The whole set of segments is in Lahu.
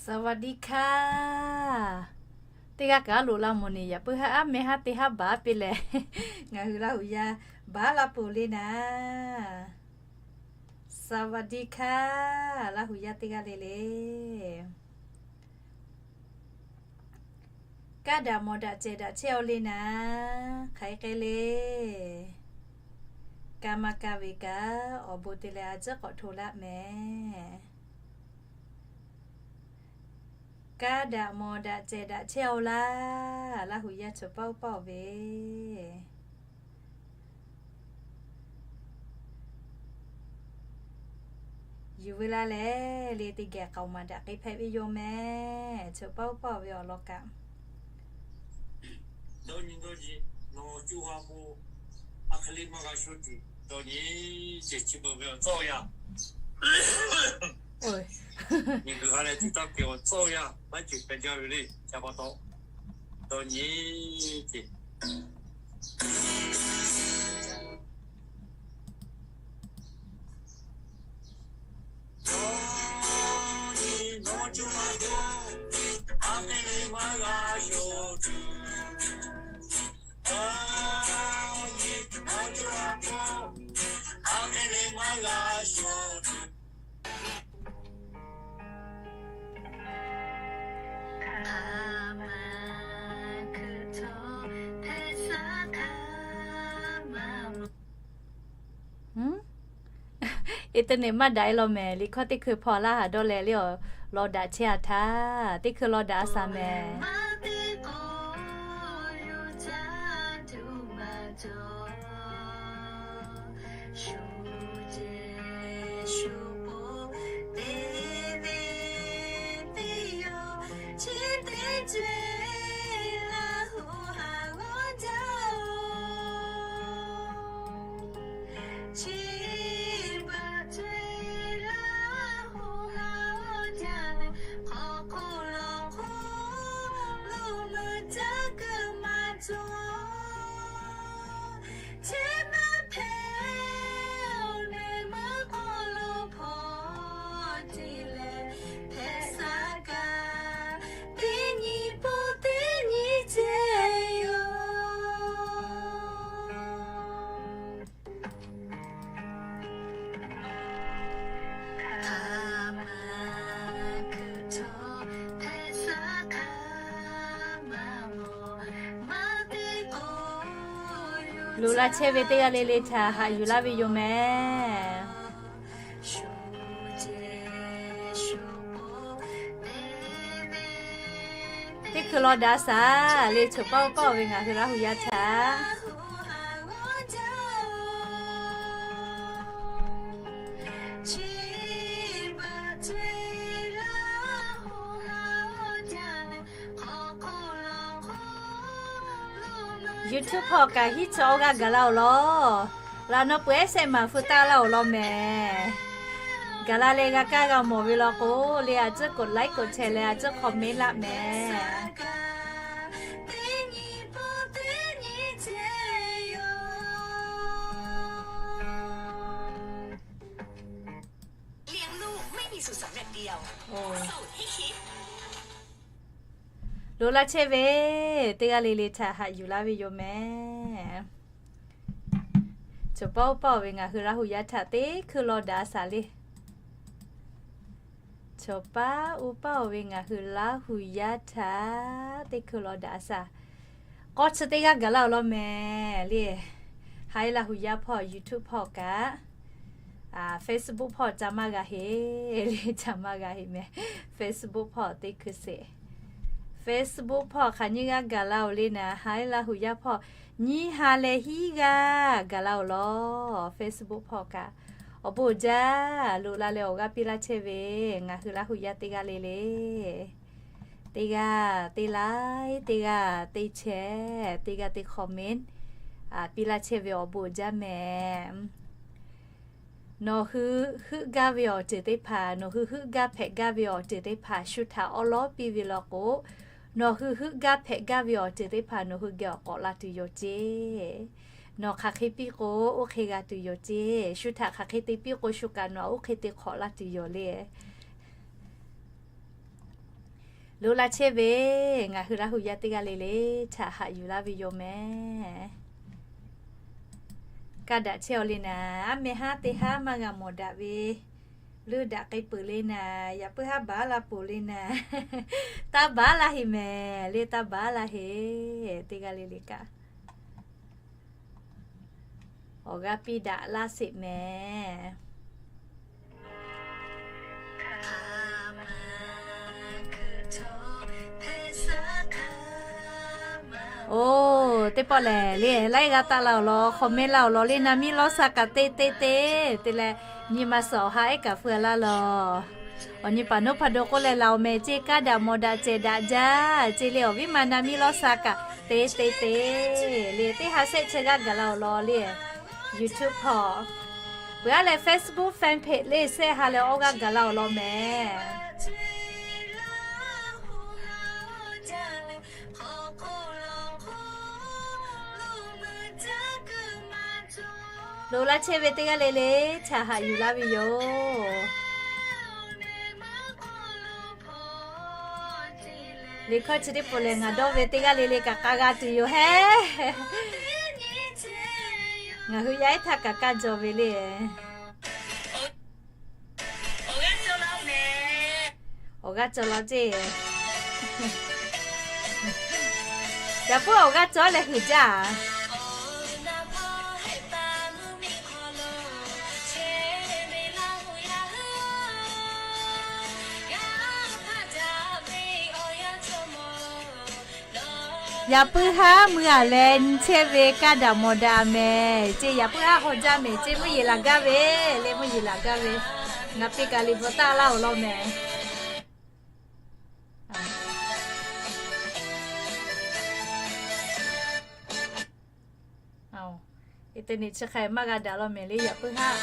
สวัสดีค่ะ Teˇ g'aˇ kaꞈ loꞈ la mawˬ neˬ, yaꞈ puiˉ haˉ aˉ meh haˉ teˇ haˉ baˬ piˇ leh, ngaˬ hui Laˇ huˍ yaˇ baˬ la peuˬ le naˍ. สวัสดีค่ะ Laˇ huˍ yaˇ teˇ g'aˇ le le. Kaˇ daꞈ mawˬ daꞈ cehˬ daꞈ chehˇ-aw le naˍ. Hk'aˬ hk'e le, ka ma ka ve kaꞈ awˬ bon te leh a ciˉ k'awꞈ hto laˇ mehˍ. Kaˇ daꞈ mawˬ daꞈ cehˬ daꞈ chehˇ-aw laˇ. Laˇ huˍ yaˇ chawˬ paˇ oˇ paˇ-oˬ ve yuˬ ve laˇ leh, le teˇ geh k'aoˍ maˍ daꞈ k'e hpehꞈ ve yoˬ mehˍ. Chawˬ paˇ oˇ paˇ-oˬ ve awˬ lawn kaꞈ, dawˇ nyi dawˇ nyi, nawˬ cuˇ ha k'o, a hk'e le maˇ g'a sho tuˬ, dawˇ nyi ceh chi beuꞈ ve awˬ tcuhˇ yaˇ, miˬguiˬ ha leh tuˬ taˇ kehˬ awˬ tcuhˇ yaˇ maˇ ceuˬ hpehꞈ jaˇ ve le. Ca pa taw, dawˇ nyi ceh Internet maˇ daꞈ-e law mehˍ. Liꞈ hkawˇ teˇ hkui hpaw laˇ haˍ dawˇ leh le awˬ lawn daꞈ chehˇ-a htaˇ, teˇ hkui lawn daꞈ-a shaˍ mehˍ. Loꞈ la chehˇ ve teˇ g'aˇ le le htaꞈ haꞈ yuˬ laˇ ve yoˬ mehˍ. Teˇ hkui lawn daꞈ shaˍ le, chawˬ paˇ oˇ paˇ-oˬ ve ngaˬ hui Laˇ huˍ yaˇ htaꞈ YouTube hpawˇ kaꞈ hiˉ chi awˇ g'aˇ gaˬ la-oˬ law. Laꞈ naw peuˬ ehˉ shehˆ maˍ hpu taˇ laˇ-oˬ law mehˍ. Gaˬ la leh g'a kaˇ g'a mawˬ ve law k'o, le a ciˉ กดไลค์ กดแชร์ leh a ciˉ comment laˇ mehˍ. Loꞈ la chehˇ ve teˇ g'aˇ le le htaꞈ haꞈ yuˬ laˇ ve yoˬ mehˍ. Chawˬ paˇ oˇ paˇ-oˬ ve ngaˬ hui Laˇ huˍ yaˇ htaꞈ teˇ hkui lawn daꞈ shaˍ le. Chawˬ paˇ oˇ paˇ-oˬ ve ngaˬ hui Laˇ huˍ yaˇ htaꞈ teˇ hkui lawn daꞈ shaˍ. K'awˇ chi teˇ g'aˇ gaˬ laˇ-oˬ law mehˍ le. Haꞈ e Laˇ huˍ yaˇ hpawˇ YouTube hpawˇ kaꞈ, Facebook hpawˇ ca maˇ g'a heˆ le, ca maˇ g'a heˆ mehˍ. Facebook hpawˇ teˇ hkui sheˍ. Facebook hpawˇ hk'aˬ nyiˇ g'aˇ gaˬ la-oˬ le naˍ. Haꞈ e Laˇ huˍ yaˇ hpawˇ nyiˇ ha leh hiˉ g'aˇ gaˬ la-oˬ law. Facebook hpawˇ kaꞈ awˬ bon uiˍ jaˇ. Loꞈ la leh awˬ g'aˇ piˇ laˇ chehˇ ve ngaˬ hui Laˇ huˍ yaˇ teˇ g'aˇ le le. Teˇ g'aˇ teˇ like, teˇ g'aˇ teˇ share, teˇ g'aˇ teˇ comment piˇ laˇ chehˇ ve awˬ bon uiˍ jaˇ mehˍ. Nawˬ hui heuˆ gaˇ ve awˬ ceuˬ teˇ hpaˍ, nawˬ hui heuˆ gaˇ hpehꞈ gaˇ ve awˬ ceuˬ teˇ hpaˍ shu htaꞈ awˉ lawˉ piˇ ve law k'o, nawˬ hui heuˆ gaˇ hpehꞈ gaˇ ve awˬ ceuˬ teˇ hpaˍ nawˬ hui geh awˬ k'awꞈ la tuˬ yoˬ ceˇ. Nawˬ hk'aˬ hk'e piˇ k'o, oˇ hk'e g'a tuˬ yoˬ ceˇ. Shu htaꞈ hk'aˬ hk'e te piˇ k'o, shu kaꞈ nawˬ oˇ hk'e te hk'awꞈ la tuˬ yoˬ le. Loꞈ la chehˇ ve, ngaˬ hui Laˇ hu yaˇ teˇ g'aˇ le le htaꞈ haꞈ yuˬ laˇ ve yoˬ mehˍ. Kaˇ daꞈ chehˇ-aw le naˍ, aˉ meh haˉ teˇ haˉ maˇ g'a mawˬ daꞈ ve, leuˇ daꞈ k'ai peuˬ le naˍ, yaꞈ puiˉ haˉ baˬ la peuˬ le naˍ. Taˇ baˬ la heˍ mehˍ le, taˇ baˬ la heˍ, teˇ g'aˇ le le kaꞈ. Awˬ g'aˇ piˇ daꞈ laˇ sheˍ mehˍ. Oˬ, teˇ pawˆ lehˬ le, like g'a taˆ la awˬ lawn, comment la awˬ lawn le, na miˇ lawˇ sha kaꞈ te te te, te leh nyi ma suhˍ awˬ ha ehˉ kaꞈ feu laˇ lawˬ. Awˬ nyi paˍ noˉ hpa do k'oˆ leh laˬ-oˬ mehˍ ceˇ, kaˇ daꞈ mawˬ daꞈ cehˬ daꞈ jaˇ ceˇ le, awˬ viˉ ma na miˇ lawˇ sha kaꞈ te te te le, teˇ ha shehˆ chehˇ g'aˇ gaˬ la awˬ lawn le. YouTube hpawꞈ, peuˬ aˉ leh Facebook fan page le shehˆ ha leh awˇ g'aˇ gaˬ la awˬ lawn mehˍ. Loꞈ la chehˇ ve teˇ g'aˇ le le htaꞈ haꞈ yuˬ laˇ ve yoˬ. Liꞈ hkawˇ chi teˇ pawˆ lehˬ, ngaˬ dawˇ ve teˇ g'aˇ le le kaꞈ k'a g'a tuˬ yoˬ hehˉ. Ngaˬ hui yaˇ ehˉ htaˇ kaꞈ kaˇ jaw ve le. Awˬ g'aˇ cawˬ la ceˇ. Yaꞈ puiˉ awˬ g'aˇ cawˬ leh huiˍ jaˇ. Yaꞈ puiˉ haˉ mui aˬ leh nyi chehˇ ve kaˇ daꞈ mawˬ daꞈ mehˍ ceˇ, yaꞈ puiˉ haˉ haw jaˇ mehˍ ceˇ, mvuhˇ yeˬ laˬ gaˇ ve le, mvuhˇ yeˬ laˬ gaˇ ve. Ngaˬ piˇ kaꞈ liꞈ bvuhꞈ taˆ laˇ awˬ lawn mehˍ. Internet chi hk'a maˇ g'a daꞈ law mehˍ le, yaꞈ puiˉ haˉ.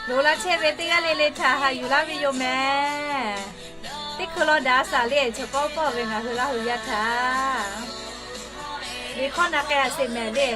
Loꞈ la chehˇ ve teˇ g'aˇ le le htaꞈ haꞈ yuˬ laˇ ve yoˬ mehˍ. Teˇ hkui law daꞈ shaˍ le, chaw kawˆ pawˆ ve ngaˬ hui Laˇ hu yaˇ htaꞈ liꞈ hkawˇ na k'ai a sheˍ mehˍ le.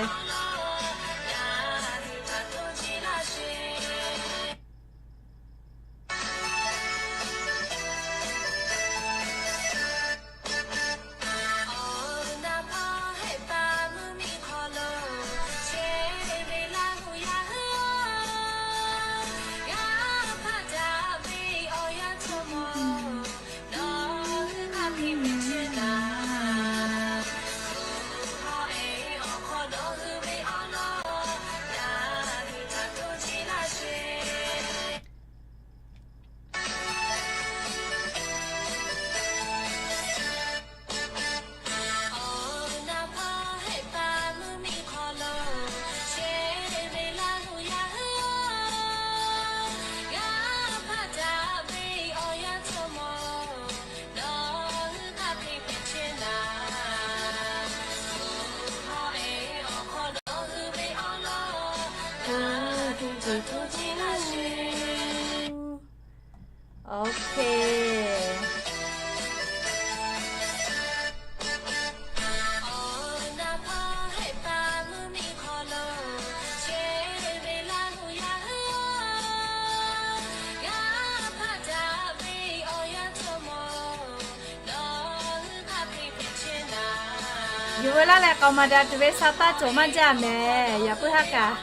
Yuˬ veu laˇ leh k'aoˍ maˍ daꞈ tuˬ ve sa taˇ cawˬ maˇ jaˇ mehˍ. Yaꞈ puiˉ haˉ kaꞈ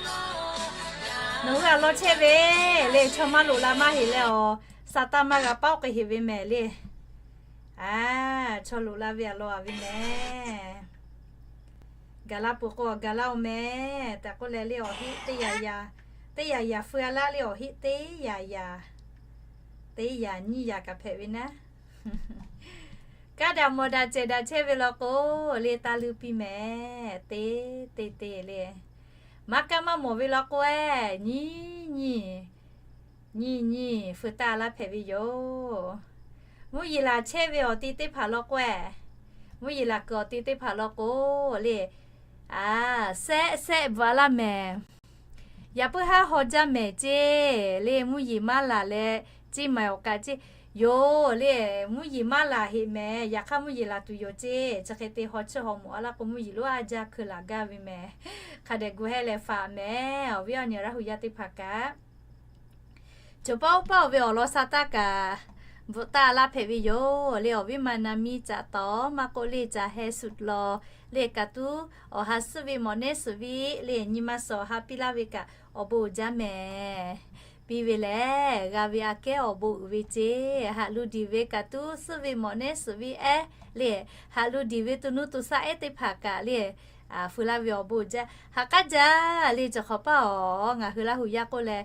nawˬ hui a lawn chehˇ ve le, chaw maˇ loꞈ la maˇ heˆ leh awˬ, sa taˇ maˇ g'a paˉ k'ai heˆ ve mehˍ le. A, chaw loꞈ la ve a lawn a ve mehˍ. Gaˬ la peuˬ k'o gaˬ laˇ-oˬ mehˍ tehꞈ k'oˆ leh le, awˬ heˆ teˇ yaꞈ yaꞈ, teˇ yaꞈ yaꞈ feu a laˇ le, awˬ heˆ teˇ yaꞈ yaꞈ, teˇ yaꞈ nyiˇ yaꞈ kaꞈ hpehꞈ ve naˉ. Kaˉ daꞈ mawˬ daꞈ cehˬ daꞈ chehˇ ve law k'o, le taˇ luˇ piˇ mehˍ. Te te te le, maˇ kaˇ maˇ mawˬ ve law k'o-e, nyiˇ nyiˇ nyiˇ nyiˇ feu taˇ laˇ hpehꞈ ve yoˬ. Mvuhˇ yeˬ laˬ chehˇ ve awˬ ti teˇ hpaˍ law k'o-e, mvuhˇ yeˬ laˬ kuiˬ awˬ ti teˇ hpaˍ law k'o, le, a, sehˆ sehˆ bvuhꞈ a laˇ mehˍ. Yaꞈ puiˉ haˉ haw jaˇ mehˍ ceˇ. Le mvuhˇ yeˬ maˇ laˬ leh, ceˇ maiˬ awˬ kaꞈ ceˇ yoˬ. Le mvuhˇ yeˬ maˇ laˬ heꞈ mehˍ. Yaꞈ hk'aˇ mvuhˇ yeˬ laˬ tuˬ yoˬ ceˇ. Chi hk'e te haw chiˇ haw mawˬ a laˇ k'o, mvuhˇ yeˬ lonˉ a jaˇ hkui laˬ gaˇ ve mehˍ. Hk'a dehꞈ gu hehˇ leh faˍ mehˍ. Awˬ viˉ awˬ nyi Laˇ hu yaˇ teˇ hpaˍ kaꞈ cawˬ paˇ oˇ paˇ oˬ ve awˬ lawn sa taˇ kaꞈ bvuhꞈ taˇ laˇ hpehꞈ ve yoˬ. Le awˬ viˉ ma na miˇ caꞈ tawˍ maˇ k'oˆ, le caꞈ heh suhˍ law, le kaꞈ tuˉ awˬ ha suhˆ ve mawꞈ nehˉ suhˍ viˉ le nyi ma suhˍ awˬ ha piˇ laˇ ve kaꞈ awˬ bon uiˍ jaˇ mehˍ. Piˇ ve lehˬ, g'a ve aꞈ kehˉ awˬ bon uiˍ ve ceˇ. Haꞈ lu diˬ ve kaꞈ tuˉ suhˆ ve mawꞈ nehˉ suhˍ viˉ ehˉ le, haꞈ lu diˬ ve to nuˇ to shaˆ ehˉ teˇ hpaˍ kaꞈ le, feu laˇ ve awˬ bon uiˍ jaˇ. Ha k'aˉ jaˇ le, cawˬ hk'awꞈ paˇ awˬ ngaˬ hui Laˇ hu yaˇ k'oˆ leh,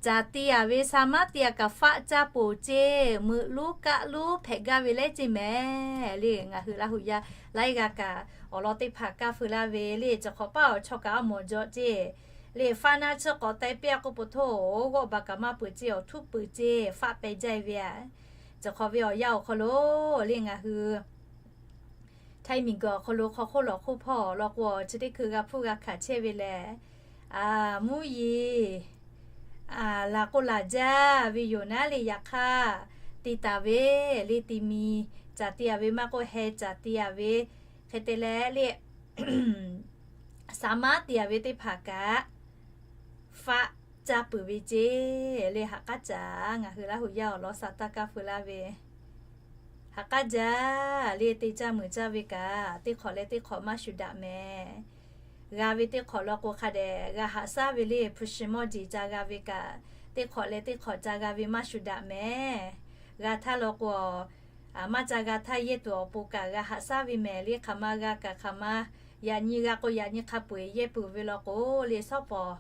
caˬ ti aˍ ve sa maˉ ti aꞈ kaꞈ faˆ caˇ poˬ ceˇ. Meuꞈ luˉ kaˆ luˉ hpehꞈ gaˇ ve lehˉ ceˇ mehˍ. Le ngaˬ hui Laˇ hu yaˇ laiˉ g'aˇ kaꞈ awˬ lawn teˇ hpaˍ kaˇ feu laˇ ve le, cawˬ hk'awꞈ paˇ awˬ chaw kaꞈ a mawˬ jaw ceˇ. Le faˆ naˆ chi k'awꞈ teh piˇ a k'oˆ po htoˇ, g'awˆ baˬ kaꞈ maˇ peuˬ ceˇ, awˬ htuˉ peuˬ ceˇ, faˆ peh jaˇ ve a. Cawˬ hk'awꞈ ve awˬ yanˇ awˬ hk'aw lo le ngaˬ hui Htaiˇ miˬguiˬ awˬ hk'aw lo hk'aw hk'oˆ lawˬ hk'oˆ hpawˇ law k'o, chi teˇ hkui g'a hpuˇ g'a hkanˍ chehˇ ve lehˬ, mvuhˇ yeˬ laˬ k'o laˬ jaˇ ve yoˬ naˉ le. Yaꞈ hk'aˇ, te taˍ ve le ti mi caˬ ti aˍ ve maˇ k'oˆ, heh caˬ ti aˍ ve hk'e te leh le, sa maˉ ti aˍ ve teˇ hpaˍ kaꞈ faˆ caˇ peuˬ ve ceˇ. Le ha k'aˉ caꞈ, ngaˬ hui Laˇ hu yaˇ awˬ lawn sa taˇ kaˇ feu laˇ ve, ha k'aˉ jaˇ le te caˇ meuˍ caˇ ve kaꞈ teˇ hk'awꞈ leh teˇ hk'awꞈ maˇ shuˍ daꞈ mehˍ. G'a ve teˇ hk'awꞈ law k'o hk'a dehꞈ g'a haꞈ shaˉ ve le, hpu shi mawˇ jeˬ ca g'a ve kaꞈ, teˇ hk'awꞈ leh teˇ hk'awꞈ ca g'a ve maˇ shuˍ daꞈ mehˍ. G'a htaˇ law k'o, maˇ ca g'a htaˇ yehˇ tuˬ awˬ pon kaꞈ g'a haꞈ shaˉ ve mehˍ. Le hk'aˬ ma g'a kaꞈ hk'aˬ ma, yaꞈ nyi g'a k'o yaꞈ nyi hk'a peu-eˬ yehˇ peuˬ ve law k'o, le shawˉ pawˍ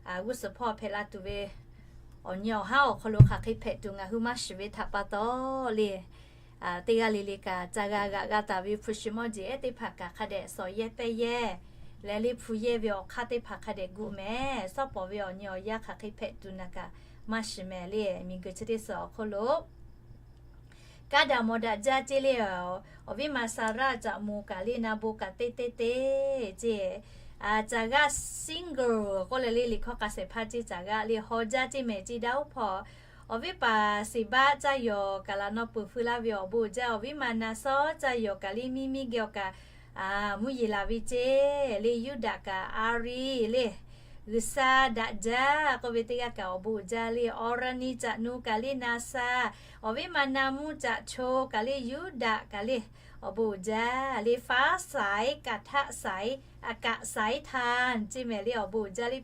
g'uˇ suhˍ hpawˇ hpehꞈ la tuˬ ve awˬ nyi awˬ haˉ awˬ hk'aw lo hk'aˬ hk'e hpehꞈ tuˬ ngaˬ hui maˇ shiˍ ve htaꞈ pa taw le, teˇ g'aˇ le le kaꞈ ca g'a g'aꞈ g'a taˍ ve hpu shi mawˇ jeˬ ehˉ teˇ hpaˍ kaꞈ hk'a dehꞈ shawˍ yehˇ pehˇ yehˇ leh le hpu yehˇ ve awˬ hk'aˇ teˇ hpaˍ hk'a dehꞈ gu mehˍ. Shawˉ pawˍ ve awˬ nyi awˬ yaˇ hk'aˬ hk'e hpehꞈ tuˬ naˬ kaꞈ maˇ shiˍ mehˍ. Le miˬguiˬ chi teˇ suhˍ awˬ hk'oˆ lo kaˉ daꞈ mawˬ daꞈ jaˇ ceˇ le. Awˬ viˉ ma Saˍraˆ caꞈ moˍ kaꞈ le na bon kaꞈ teˇ teˇ teˇ ceˇ, caˬ g'aˇ single k'oˆ leh le liꞈ hkawˇ k'a shehˍ hpaˇ ceˇ caˬ g'aˇ le haw jaˇ ceˇ mehˍ ceˇ daˇ oˇ hpawˇ. Awˬ viˉ paˍ Siˍbaˆ caˇ yawˬ kaꞈ laꞈ naw peuˬ feu laˇ ve awˬ bon uiˍ jaˇ. Awˬ viˉ ma Naˍsawˇ caˇ yawˬ kaꞈ le miˇ miˇ geh awˬ kaꞈ mvuhˇ yeˬ laˬ ve ceˇ. Le Yuˇdaꞈ kaꞈ Aˍriˆ le G'uiˬsha daꞈ jaˇ k'oˆ ve teˇ g'aˇ kaꞈ awˬ bon uiˍ jaˇ le. Awˬraˍniˆ caꞈ nu kaꞈ le Naˍsha, awˬ viˉ ma Naˍmuˇ caꞈ cho kaꞈ le Yuˇdaꞈ kaꞈ le awˬ bon uiˍ jaˇ le. Faˉ saiˉ kaꞈ htaˆ saiˉ, a kaꞈ saiˉ htaˇ ceˇ mehˍ le awˬ bon uiˍ jaˇ le.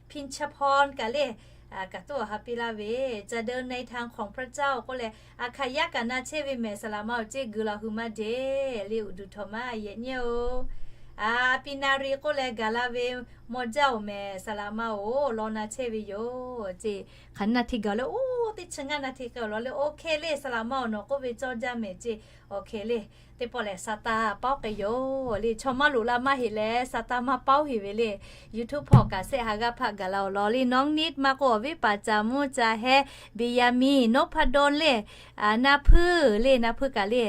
Pinchapon kaꞈ le kaꞈ tuˉ awˬ ha piˇ laˇ ve, จะเดินในทางของพระเจ้า k'oˆ leh, a hkaꞈ yaˇ kaꞈ na chehˇ ve mehˍ. Saˍ laꞈ ma awˬ ceˇ guiˬ laˬ hui maˇ deˇ le uˍ duˬ htawnˍ maˇ yehˬ nyiˇ-oˬ. A pi na ri k'oˆ leh gaˬ la ve maw jaˇ-oˬ mehˍ. Saˍ laꞈ ma-oˬ, law na chehˇ ve yoˬ ceˇ. Hk'aˬ na hteˇ gaˬ le, oˇ teˇ chi ngaˇ na hteˇ k'ai awˬ lawn le, OK le. Saˍ laꞈ ma awˬ nawˬ k'oˆ ve cawˇ jaˇ mehˍ ceˇ. OK le. Teˇ pawˆ lehˬ sa taˇ paoˉ k'ai yoˬ le. Chaw maˇ loꞈ la maˇ heˆ leh sa taˇ maˇ paoˉ heˆ ve le. YouTube hpawˇ kaꞈ sehˆ ha g'aˇ hpaˆ gaˬ la awˬ lawn le. Nawˉ niˆ maˇ k'oˆ, awˬ viˉ paˍ caˍ muˇ caˍ heh Beˍyaˍmiˆ, Noˇhpaˇdawˇ le, na hpuiˇ le, na hpuiˇ kaꞈ le,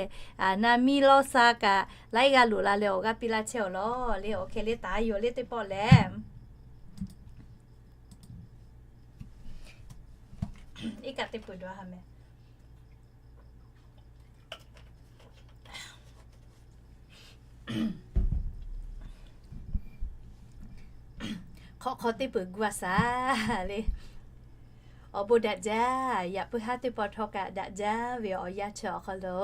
na miˇ lawˇ sha kaꞈ laiˉ g'aˇ loꞈ la leh awˬ g'aˇ piˇ laˇ chehˇ awˬ lawn le. OK le, taˍ yoˬ le teˇ pawˆ lehˬ. Iˉ kaˆ teˇ peuˬ daꞈ ha mehˍ. Hk'awꞈ hk'aw teˇ peuˬ gu a shaˍ le. Awˬ bon daꞈ jaˇ. Yaꞈ puiˉ haˉ teˇ pawˆ htawˇ kaꞈ daꞈ jaˇ ve awˬ yanˇ chi awˬ hk'aw lo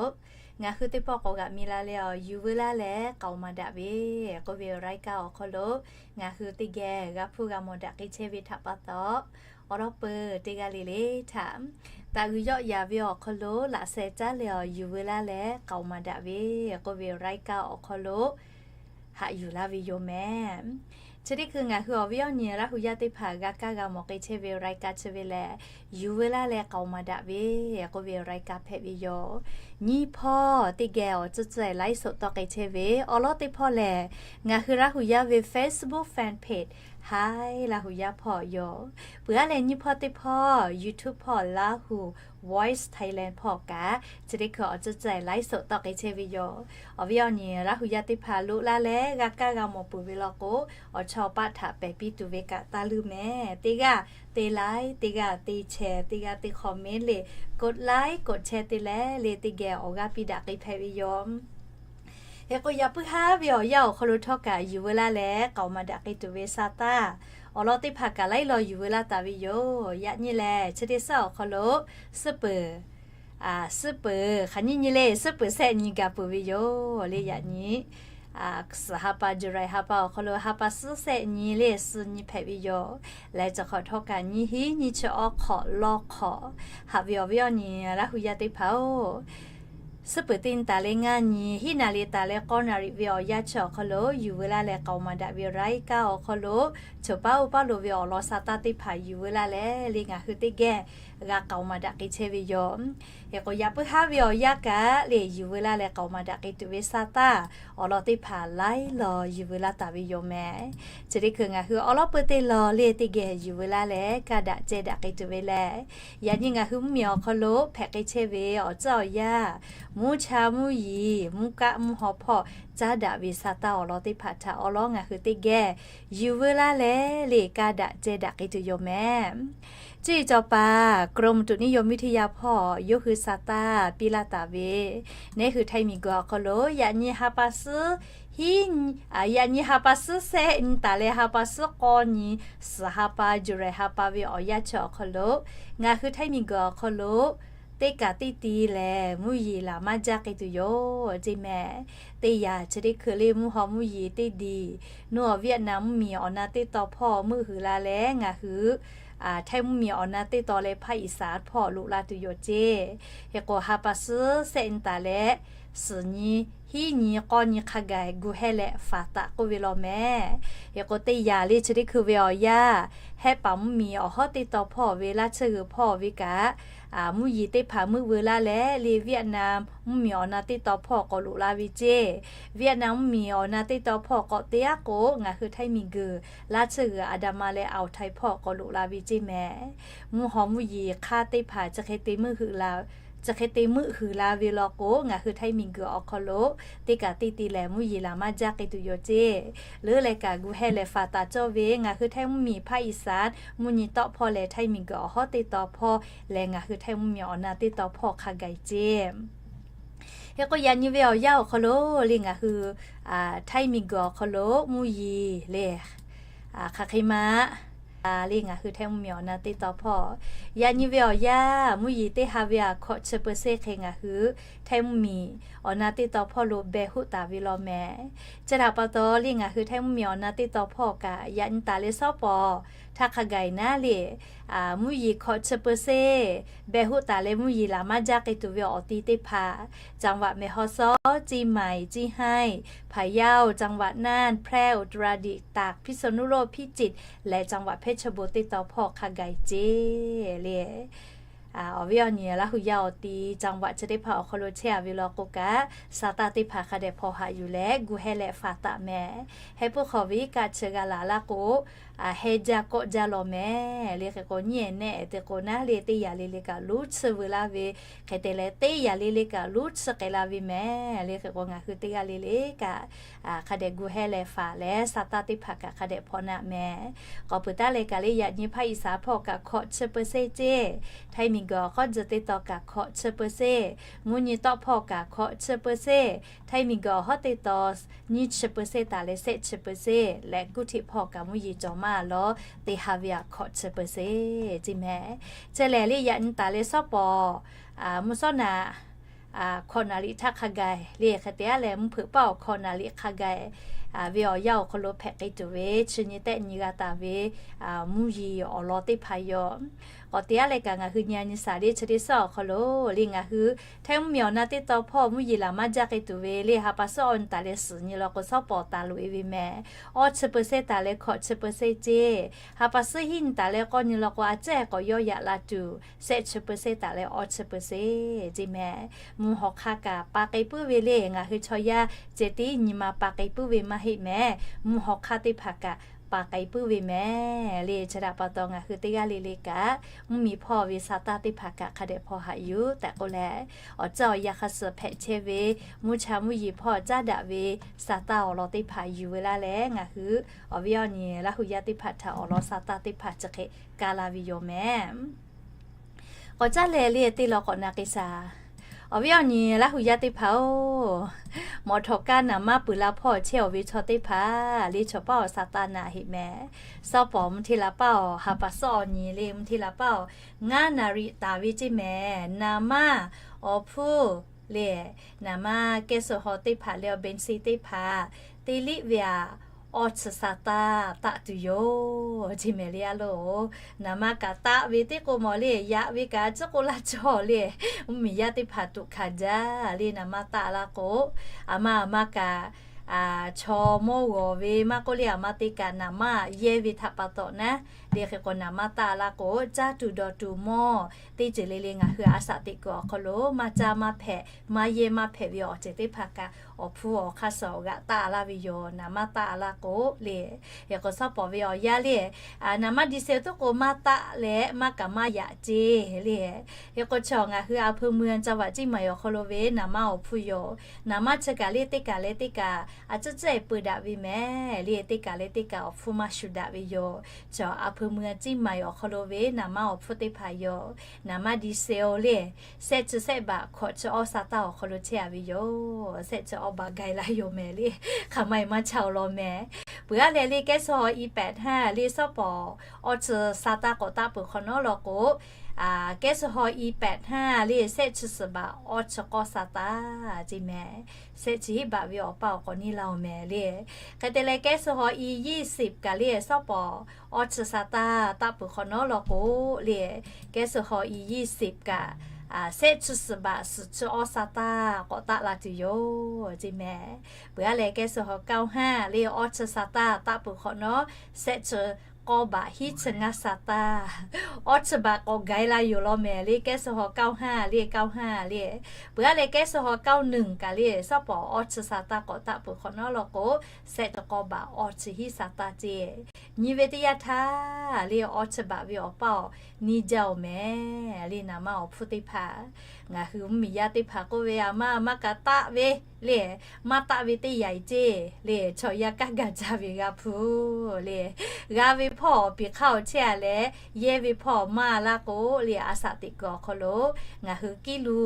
ngaˬ hui teˇ pawˆ k'awꞈ g'aꞈ mi la leh awˬ yuˬ veu laˇ leh k'aoˍ maˍ daꞈ ve k'oˆ ve awˬ รายการ awˬ hk'aw lo ngaˬ hui teˇ geh g'a hpuˇ g'a mawˬ daꞈ k'ai chehˇ ve htaꞈ pa taw, awˬ lawn peuˬ teˇ g'aˇ le le htaꞈ taꞈ g'uiˬ yawˆ yaˍ ve awˬ hk'aw lo laꞈ sheh caˉ leh awˬ yuˬ veu laˇ leh k'aoˍ maˍ daꞈ ve k'oˆ ve awˬ รายการ awˬ hk'aw lo haꞈ yuˬ laˇ ve yoˬ mehˍ. Chi teˇ hkui ngaˬ hui awˬ viˉ awˬ nyi Laˇ hu yaˇ teˇ hpaˍ g'a kaˇ g'a mawˬ k'ai chehˇ ve รายการ chi ve lehˬ, Yuˬ veu laˇ leh k'aoˍ maˍ daꞈ ve k'oˆ ve รายการ hpehꞈ ve yoˬ. Nyiˇ hpawˇ teˇ geh awˬ tcuhˇ tcuhˇ ไลฟ์สด tawˇ k'ai chehˇ ve awˬ lawn teˇ hpawˇ lehˬ, ngaˬ hui Laˇ hu yaˇ ve Facebook fan page Hi Laˇ hu yaˇ hpawˇ yoˬ. Peuˬ aˉ leh nyiˇ hpawˇ teˇ hpawˇ YouTube hpawˇ Laˇ hu Voice Thailand hpawˇ kaꞈ, chi teˇ hkui awˬ tcuhˇ tcuhˇ ไลฟ์สด tawˇ k'ai chehˇ ve yoˬ. Awˬ viˉ awˬ nyi Laˇ hu yaˇ teˇ hpaˍ loꞈ laˇ leh g'a kaˇ g'a mawˬ peuˬ ve law k'o, awˬ chawˇ paˆ htaꞈ pehˬ piˇ tuˬ ve kaꞈ taˇ leuˇ mehˍ. Teˇ g'aˇ te like, teˇ g'aˇ te share, teˇ g'aˇ te comment le, กดไลค์ กดแชร์ te leh le teˇ geh awˬ g'aˇ piˇ daꞈ k'ai hpehꞈ ve yoˬ. Hk'e k'o, yaꞈ puiˉ haˉ ve awˬ yanˇ awˬ hk'aw lo htawˇ kaꞈ yuˬ veu laˇ leh k'aoˍ maˍ daꞈ k'ai tuˬ ve sa taˇ awˬ lawn teˇ hpaˍ kaꞈ laiˉ law yuˬ veu laˇ taˍ ve yoˬ. Yaꞈ nyi lehˬ, chi teˇ suhˉ awˬ hk'aw lo suhˉ peuˍ, suhˉ peuˍ hk'aˬ nyiˇ nyi le, suhˉ peuˍ shehˆ nyi gaˬ peuˬ ve yoˬ le. Yaꞈ nyi suhˍ ha pa, July ha pa awˬ hk'aw lo ha pa suhˉ shehˆ nyi le, suhˍ nyi hpehꞈ ve yoˬ. Leh chi hk'awꞈ htawˇ kaꞈ nyiˇ hinˉ nyiˇ chi awˇ hk'awꞈ lawˇ hk'awꞈ haꞈ ve awˬ viˉ awˬ nyi Laˇ hu yaˇ teˇ hpaˍ-oˬ, suhˉ peuˍ teˇ nyi taˍ leh ngaˇ nyi, hiˉ naˍ riˍ taˍ leh k'awˇ naˍ riˍ ve awˬ yanˇ chi awˬ hk'aw lo yuˬ veu laˇ leh k'aoˍ maˍ daꞈ ve รายการ awˬ hk'aw lo, choˬ paˉ oˇ paˉ lo ve awˬ lawn sa taˇ teˇ hpaˍ yuˬ veu laˇ leh le ngaˬ hui teˇ geh g'a k'aoˍ maˍ daꞈ k'ai chehˇ ve yoˬ. Hk'e k'o, yaꞈ puiˉ haˉ ve awˬ yanˇ kaꞈ le yuˬ veu laˇ leh k'aoˍ maˍ daꞈ k'ai tuˬ ve sa taˇ awˬ lawn teˇ hpaˍ laiˉ law yuˬ veu laˇ taˍ ve yoˬ mehˍ. Chi teˇ hkui ngaˬ hui awˬ lawn peuˬ teˇ law le teˇ geh yuˬ veu laˇ leh kaˇ daꞈ ceh daꞈ k'ai tuˬ ve lehˬ, yaꞈ nyi ngaˬ hui mvuhˇmiˬ awˬ hk'aw lo hpehꞈ k'ai chehˇ ve awˬ tcuhˉ awˬ yanˇ, mvuhˇ cha mvuhˇ yeˬ, mvuhˇ kaˆ mvuhˇ haw hpawˇ caˉ daꞈ ve sa taˇ awˬ lawn teˇ hpaˍ htaꞈ awˬ lawn ngaˬ hui teˇ geh yuˬ veu laˇ leh le kaˇ daꞈ ceh daꞈ k'ai tuˬ yoˬ mehˍ. Cuˇ yiˍ cawˬ paˍ กรมอุตุนิยมวิทยา hpawˇ yawˇ hui sa taˇ piˇ laˇ taˍ ve, neˇ hui Htaiˇ miˬguiˬ awˬ hk'aw lo yaꞈ nyi ha pa suhˉ hiˉ, yaꞈ nyi ha pa suhˉ shehˆ nyi taˍ leh ha pa suhˉ k'awˇ nyi, suhˍ ha pa, July ha pa ve awˬ yanˇ chi awˬ hk'aw lo ngaˬ hui Htaiˇ miˬguiˬ awˬ hk'aw lo teˇ kaꞈ teˇ ti lehˬ mvuhˇ yeˬ laˬ maˇ jaˇ k'ai tuˬ yoˬ ceˇ mehˍ. Teˇ yanˇ chi teˇ hkui le mvuhˇ haw mvuhˇ yeˬ teˇ diˬ, nuˇ awˬ Vietnam mvuhˇmiˬ awˬ na teˇ taw hpawˇ meuˆ huiˍ la leh ngaˬ hui Htaiˇ mvuhˇmiˬ awˬ na teˇ taw leh hpaˇ iˍ saˍ hpawˇ loꞈ la tuˬ yoˬ ceˇ. Hk'e k'o, ha pa suhˉ shehˆ nyi taˍ leh suhˍ nyi hiˉ nyi k'awˇ nyi hk'a gaˬ gu hehˇ leh faˍ taˍ k'oˆ ve law mehˍ. Hk'e k'o, teˇ yanˇ le chi teˇ hkui ve awˬ yanˇ, Hehˆ paˍ mvuhˇmiˬ awˬ hawˉ teˇ taw hpawˇ ve laˇ tsuhˇ g'uiˬ hpawˇ ve kaꞈ, mvuhˇ yeˬ teˇ hpaˍ meuˆ veu laˇ leh le Vietnam mvuhˇmiˬ awˬ na teˇ taw hpawˇ k'awꞈ loꞈ la ve ceˇ. Vietnam mvuhˇmiˬ awˬ na teˇ taw hpawˇ k'awꞈ te aˉ k'o, ngaˬ hui Htaiˇ miˬguiˬ laˇ tsuhˇ g'uiˬ Andaman leh Awˬ htaiˍ hpawˇ k'awꞈ loꞈ la ve ceˇ mehˍ. Mvuhˇ haw mvuhˇ yeˬ hk'aˇ teˇ hpaˍ chi hk'e te meuˆ huiˍ la, chi hk'e te meuˆ huiˍ la ve law k'o, ngaˬ hui Htaiˇ miˬguiˬ awˬ hk'aw lo teˇ kaꞈ teˇ ti lehˬ mvuhˇ yeˬ laˬ maˇ jaˇ k'ai tuˬ yoˬ ceˇ. Leuˉ leh kaꞈ gu hehˇ leh faˍ taˍ cawˇ ve ngaˬ hui Htaiˇ mvuhˇmiˬ hpaˇ iˍ saˍ mvuhˇ nyi tawˆ hpawˇ leh Htaiˇ miˬguiˬ awˬ hawˉ teˇ taw hpawˇ leh ngaˬ hui Htaiˇ mvuhˇmiˬ awˬ na teˇ taw hpawˇ hk'a gaˬ ceˇ. Hk'e k'o, yaꞈ nyi ve awˬ yanˇ awˬ hk'aw lo le ngaˬ hui Htaiˇ miˬguiˬ awˬ hk'aw lo mvuhˇ yeˬ le hk'aˬ hk'e ma le ngaˬ hui Htaiˇ mvuhˇmiˬ awˬ na teˇ taw hpawˇ, yaꞈ nyi ve awˬ yanˇ mvuhˇ yeˬ teˇ ha ve aꞈ hkawꞈ chi เปอร์เซ็นต์ hk'e ngaˬ hui Htaiˇ mvuhˇmiˬ awˬ na teˇ taw hpawˇ lo beh hoˆ taˍ ve law mehˍ. Chi htaꞈ pa taw le ngaˬ hui Htaiˇ mvuhˇmiˬ awˬ na teˇ taw hpawˇ kaꞈ yaꞈ nyi taˍ leh shawˉ pawˍ htaˇ hk'a gaˬ naˉ le mvuhˇ yeˬ hkawꞈ chi เปอร์เซ็นต์ beh hoˆ taˍ leh mvuhˇ yeˬ laˬ maˇ jaˇ k'ai tuˬ ve awˬ ti teˇ hpaˍ จังหวัดแม่ฮ่องสอน เชียงใหม่ เชียงราย พะเยา จังหวัดน่าน แพร่ อุตรดิตถ์ ตาก พิษณุโลก พิจิตร leh จังหวัดเพชรบูรณ์ teˇ taw hpawˇ hk'a gaˬ ceˇ le. Awˬ viˉ awˬ nyi Laˇ hu yaˇ awˬ ti จังหวัด chi teˇ hpaˍ awˬ hk'aw lo chehˇ a ve law k'o kaꞈ, sa taˇ teˇ hpaˍ hk'a dehꞈ hpaw haꞈ yuˬ leh gu hehˇ leh faˍ taˍ mehˍ. Heh puiˉ hk'aw ve kaꞈ chi g'a laˬ laˇ k'o, heh jaˇ kawˆ jaˇ law mehˍ le. Hk'e k'o, nyiˇ ehˍ nehˆ ehˍ te k'o naˉ le teˇ yanˇ le le kaꞈ luˉ tsuhˇ veu laˇ ve hk'e te leh teˇ yanˇ le le kaꞈ luˉ tsuhˇ k'ai la ve mehˍ le. Hk'e k'o, ngaˬ hui teˇ g'aˇ le le kaꞈ hk'a dehꞈ gu hehˇ leh faˍ leh sa taˇ teˇ hpaˍ kaꞈ hk'a dehꞈ hpaw naˆ mehˍ. K'awꞈ peuˬ taˉ leh kaꞈ le yaꞈ nyi hpaˇ iˍ saˍ hpawˇ kaꞈ hkawꞈ chi เปอร์เซ็นต์ ceˇ. Htaiˇ miˬguiˬ awˬ hk'awˇ tzuhꞈ teˇ taw kaꞈ hkawꞈ chi เปอร์เซ็นต์, mvuhˇ nyi tawˆ hpawˇ kaꞈ hkawꞈ chi เปอร์เซ็นต์, Htaiˇ miˬguiˬ awˬ hawˉ teˇ taw nyiˇ chi เปอร์เซ็นต์ taˍ leh shehˆ chi เปอร์เซ็นต์ leh guˇ htiꞈ hpawˇ kaꞈ mvuhˇ yeˬ cawˬ maˇ lawˉ teˇ ha ve aꞈ hkawꞈ chi เปอร์เซ็นต์ ceˇ mehˍ. Chi lehˬ le yaꞈ nyi taˍ leh shawˉ pawˍ mvuhˇ shawˉ naꞈ hkawꞈ naˍ riꞈ htaˇ hk'a gaˬ le hk'e te aˉ leh mvuhˇ hpeuꞈ paˆ awˬ hkawꞈ naˍ riꞈ hk'a gaˬ ve awˬ yanˇ awˬ hk'aw lo hpehꞈ k'ai tuˬ ve chi nyi tehˆ nyi g'a taˍ ve mvuhˇ yeˬ awˬ lawn teˇ hpaˍ yoˬ. K'awꞈ te aˉ leh kaꞈ ngaˬ hui nyi a nyi shaˍ le chi teˇ suhˉ awˬ hk'aw lo le ngaˬ hui hteˇ mvuhˇ miˬ awˬ na teˇ taw hpawˇ mvuhˇ yeˬ laˬ maˇ jaˇ k'ai tuˬ ve le ha pa suhˉ awˬ nyi taˍ leh suhˍ nyi law k'o shawˉ pawˍ taˍ loꞈ e ve mehˍ. Awˇ chi เปอร์เซ็นต์ taˍ leh hkawꞈ chi เปอร์เซ็นต์ ceˇ. Ha pa suhˉ hiˉ nyi taˍ leh k'awˇ nyi law k'o a ciˉ k'awꞈ yawˇ yaꞈ la tuˬ shehˆ chi เปอร์เซ็นต์ taˍ leh awˇ chi เปอร์เซ็นต์ ceˇ mehˍ. Mvuhˇ hawˬ hk'aˇ kaꞈ pa k'ai puiˉ ve le ngaˬ hui chaw yaˇ ceh tiˉ nyi ma pa k'ai puiˉ ve maˇ heˆ mehˍ. Mvuhˇ hawˬ hk'aˇ teˇ hpaˍ kaꞈ pa k'ai puiˉ ve mehˍ le. Chi htaꞈ pa taw ngaˬ hui teˇ g'aˇ le le kaꞈ mvuhˇ miˬ hpawˇ ve sa taˇ teˇ hpaˍ kaꞈ hk'a dehꞈ hpaw haꞈ yuˬ tehꞈ k'oˆ leh, awˬ ceuˬ awˬ yanˇ hk'a suhˍ hpehꞈ chehˇ ve mvuhˇ cha mvuhˇ yeˬ hpawˇ caˉ daꞈ ve sa taˇ awˬ lawn teˇ hpaˍ yuˬ ve laˇ leh ngaˬ hui awˬ viˉ awˬ nyi Laˇ huˬ yaˇ teˇ hpaˍ htaꞈ awˬ lawn sa taˇ teˇ hpaˍ chi hk'e kaˇ la ve yoˬ mehˍ. K'awꞈ caˉ leh le teˇ law k'awꞈ na k'ai shaˍ. Awˬ viˉ awˬ nyi Laˇ huˬ yaˇ teˇ hpaˍ-oˬ, mawꞈ htawꞈ kaˇ naˍ maˇ peuˬ la hpawˇ chehˇ-oˬ ve chaw teˇ hpaˍ le chaw paˇ awˬ sa taˇ na heˆ mehˍ. Shawˉ pawˍ mvuhˇ hteˇ la paˇ awˬ ha pa suhˉ awˬ nyi le mvuhˇ hteˇ la paˇ awˬ ngaˇ naˍ riꞈ taˍ ve ceˇ mehˍ. Naˍ maˇ awˬ hpfuhˇ le, naˍ maˇ kehˉ suh haw teˇ hpaˍ le awˬ เบนซิน teˇ hpaˍ te liˆ ve aꞈ awˇ chi sa taˇ taˆ tuˬ yoˬ ceˇ mehˍ le a lo. Naˍ maˇ kaꞈ taˆ ve teˇ k'o mawˬ le yaꞈ ve kaꞈ a ciˉ k'oˆ laˇ cawˇ le, mvuhˇ miˬ yaˇ teˇ hpaˍ tuꞈ hkanˍ jaˇ le naˍ maˇ taˆ laˇ k'o, aˬ ma aˬ ma kaꞈ chaw mawˇ g'awˬ ve maˇ k'oˆ le aˬ ma te kaꞈ naˍ maˇ yehˇ ve htaꞈ pa taw naˉ le hk'e k'o naˍ maˇ taˆ laˇ k'o caˇ tuˬ dawˬ tuˬ mawˇ teˇ ceuˬ le le ngaˬ hui a shaꞈ teꞈ kuiˬ awˬ hk'aw lo maˇ caˇ maˇ hpehꞈ maˇ yehˇ maˇ hpehꞈ ve awˬ ceuˬ teˇ hpaˍ kaꞈ awˬ hpfuhˇ awˬ hk'aˇ suh awˬ g'aꞈ taˆ laˇ ve yoˬ. Naˍ maˇ taˆ laˇ k'o le, hk'e k'o shawˉ pawˍ ve awˬ yanˇ le, naˍ maˇ ดีเซล tuˉ k'o maˇ taˆ leh maˇ kaꞈ maˇ yaꞈ ceˇ le. Hk'e k'o chaw ngaˬ hui a hpeu mui a ca vaꞈ ciˇ maˬ awˬ hk'aw lo ve naˍ maˇ awˬ hpfuhˇ yoˬ. Naˍ maˇ chi kaꞈ le teˇ kaˬ leh teˇ kaˬ a ciˉ ciˉ e peu daꞈ ve mehˍ le teˇ kaˬ leh teˇ kaˬ awˬ hpfuhˇ maˇ shuˍ daꞈ ve yoˬ. Chaw a hpeu mui a ciˇ maˬ awˬ hk'aw lo ve naˍ maˇ awˬ hpfuhˇ teˇ hpaˍ yoˬ. Naˍ maˇ ดีเซล le shehˆ chi shehˆ baꞈ hkawꞈ chi awˇ sa taˇ awˬ hk'aw lo chehˇ a ve yoˬ. Shehˆ chi awˇ baꞈ gai la yoˬ mehˍ le, hk'aˬ ma e maˇ chaˇ awˬ lawn mehˍ. Peuˬ aˉ leh le kehˉ suh haw i pehꞈ htaˇ le shawˉ pawˍ awˇ chi sa taˇ k'awꞈ taˆ peuˬ hk'awꞈ nawˉ law k'o, kehˉ suh haw i pehꞈ htaˇ le shehˆ chi suhˍ baꞈ awˇ chi k'awˇ sa taˇ ceˇ mehˍ. Shehˆ chi hiˉ baꞈ ve awˬ paˇ awˬ k'awꞈ neˇ la oˬ mehˍ le. Hk'e te leh kehˉ suh haw i ยี่สิบ kaꞈ le shawˉ pawˍ awˇ chi sa taˇ taˆ peuˬ hk'awꞈ nawˉ law k'o le, kehˉ suh haw i ยี่สิบ kaꞈ shehˆ chi suhˍ baꞈ suhˍ chi awˇ sa taˇ k'awꞈ taˆ la tuˬ yoˬ ceˇ mehˍ. Peuˬ aˉ leh kehˉ suh haw เก้าห้า le awˇ chi sa taˇ taˆ peuˬ hk'awꞈ nawˉ shehˆ chi k'awˇ baꞈ hiˉ chi ngaˇ sa taˇ awˇ chi baꞈ k'awꞈ gai la yoˬ law mehˍ le kehˉ suh haw เก้าห้า le เก้าห้า le. Peuˬ aˉ leh kehˉ suh haw เก้าหนึ่ง kaꞈ le shawˉ pawˍ awˇ chi sa taˇ k'awꞈ taˆ peuˬ hk'awꞈ nawˉ law k'o shehˆ chi k'awˇ baꞈ awˇ chi hiˉ sa taˇ ceˇ. Nyi ve teˇ yanˇ htaˇ le awˇ chi baꞈ ve awˬ paˇ awˬ neˇ jaˇ oˬ mehˍ le naˍ maˇ awˬ hpfuhˇ teˇ hpaˍ. Ngaˬ hui mvuhˇ miˬ yaˇ teˇ hpaˍ k'oˆ ve aˬ ma aˬ ma kaꞈ taˆ ve le, maˇ taˆ ve teˇ yanˇ ceˇ le chaw yaˇ kanˉ gaˬ jaˇ ve g'a hpu le, g'a ve hpawˇ awˬ piˍ hk'aˇ awˬ chehˇ a leh yehˇ ve hpawˇ maˇ laˇ k'o le a shaꞈ teꞈ kuiˬ awˬ hk'aw lo ngaˬ hui kiˇ lu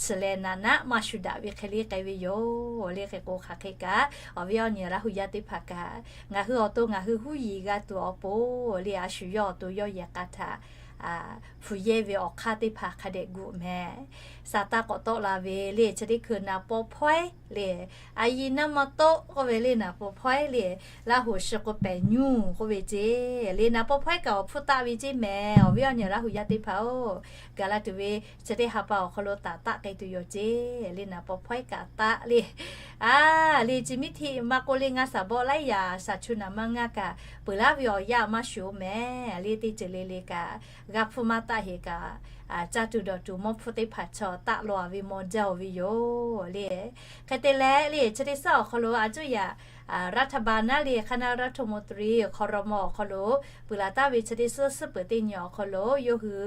chi leh naˍ naˆ maˇ shuˍ daꞈ ve hk'e le k'ai ve yoˬ le. Hk'e k'o hk'aˬ hk'e kaꞈ awˬ viˉ awˬ nyi Laˇ huˍ yaˇ teˇ hpaˍ kaꞈ ngaˬ hui awˬ to ngaˬ hui huˉ yiˍ g'a tuˬ awˬ pon le a shu yawˇ awˬ to yawˇ yehˬ k'a htaꞈ hpu yehˇ ve awˬ hk'aˇ teˇ hpaˍ hk'a dehꞈ gu mehˍ. Sa taˇ k'awꞈ tawˆ la ve le chi teˇ hkui naˍ paw hpawehˉ le, a yi naˇ maˇ toˆ k'oˆ ve le naˍ paw hpawehˉ le, Laˇ huˍ shi k'o pehˍ nyuˇ k'oˆ ve ceˇ le naˍ paw hpawehˉ kaꞈ awˬ hpfuhˇ taˆ ve ceˇ mehˍ. Awˬ viˉ awˬ nyi Laˇ huˍ yaˇ teˇ hpaˍ-oˬ, gaˬ la tuˬ ve chi teˇ ha pa awˬ hk'aw lo taˍ taˆ k'ai tuˬ yoˬ ceˇ le naˍ paw hpawehˉ kaꞈ taˆ le. A le chi miˇ htiˆ maˇ k'oˆ le ngaˇ shaˍ bawˆ laiˉ yaꞈ shaˍ chu naˍ maˇ ngaˇ kaꞈ peuˬ laˇ ve awˬ yanˇ maˇ shuˍ-oˬ mehˍ le teˇ ceuˬ le le kaꞈ g'a hpfuhˇ maˇ taˆ heˍ kaꞈ caˇ tuˬ dawˬ tuˬ mawˇ hpfuhˇ teˇ hpaˍ chaw taˆ law ve maw jaˇ-oˬ ve yoˬ le. Hk'e te leh le chi teˇ suhˉ awˬ hk'aw lo a cuˇ yaꞈ รัฐบาล naˉ le คณะรัฐมนตรี ครม. awˬ hk'aw lo peuˬ laˬ taˍ ve chi teˇ suhˉ suhˉ peuˬ teˇ nyi awˬ hk'aw lo yawˇ hui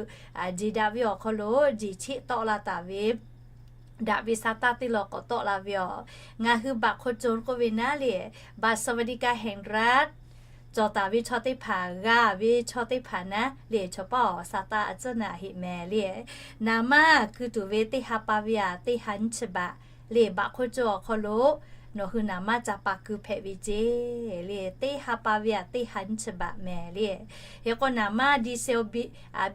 jeˬ daꞈ ve awˬ hk'aw lo jeˬ cheˆ tawˆ la taˍ ve daꞈ ve sa taˇ teˇ law k'awꞈ tawˆ la ve aˬ. Ngaˬ hui baꞈ hk'oˆ co k'oˆ ve naˉ le, baꞈ สวัสดิการแห่งรัฐ cawˬ taˍ ve chaw teˇ hpaˍ g'a ve chaw teˇ hpaˍ naˉ le chaw paˇ awˬ sa taˇ a cuˉ naˍ heˆ mehˍ le. Naˍ maˇ keu tuˬ ve teˇ ha pa ve aˬ teˇ ha nyiˇ chi baꞈ le baꞈ hk'oˆ co awˬ hk'aw lo nawˬ hui naˍ manˇ ca pa keu hpehꞈ ve ceˇ le. Teˇ ha pa ve aꞈ teˇ ha nyiˇ chi baꞈ mehˍ le. Hk'e k'o naˍ manˇ diesel,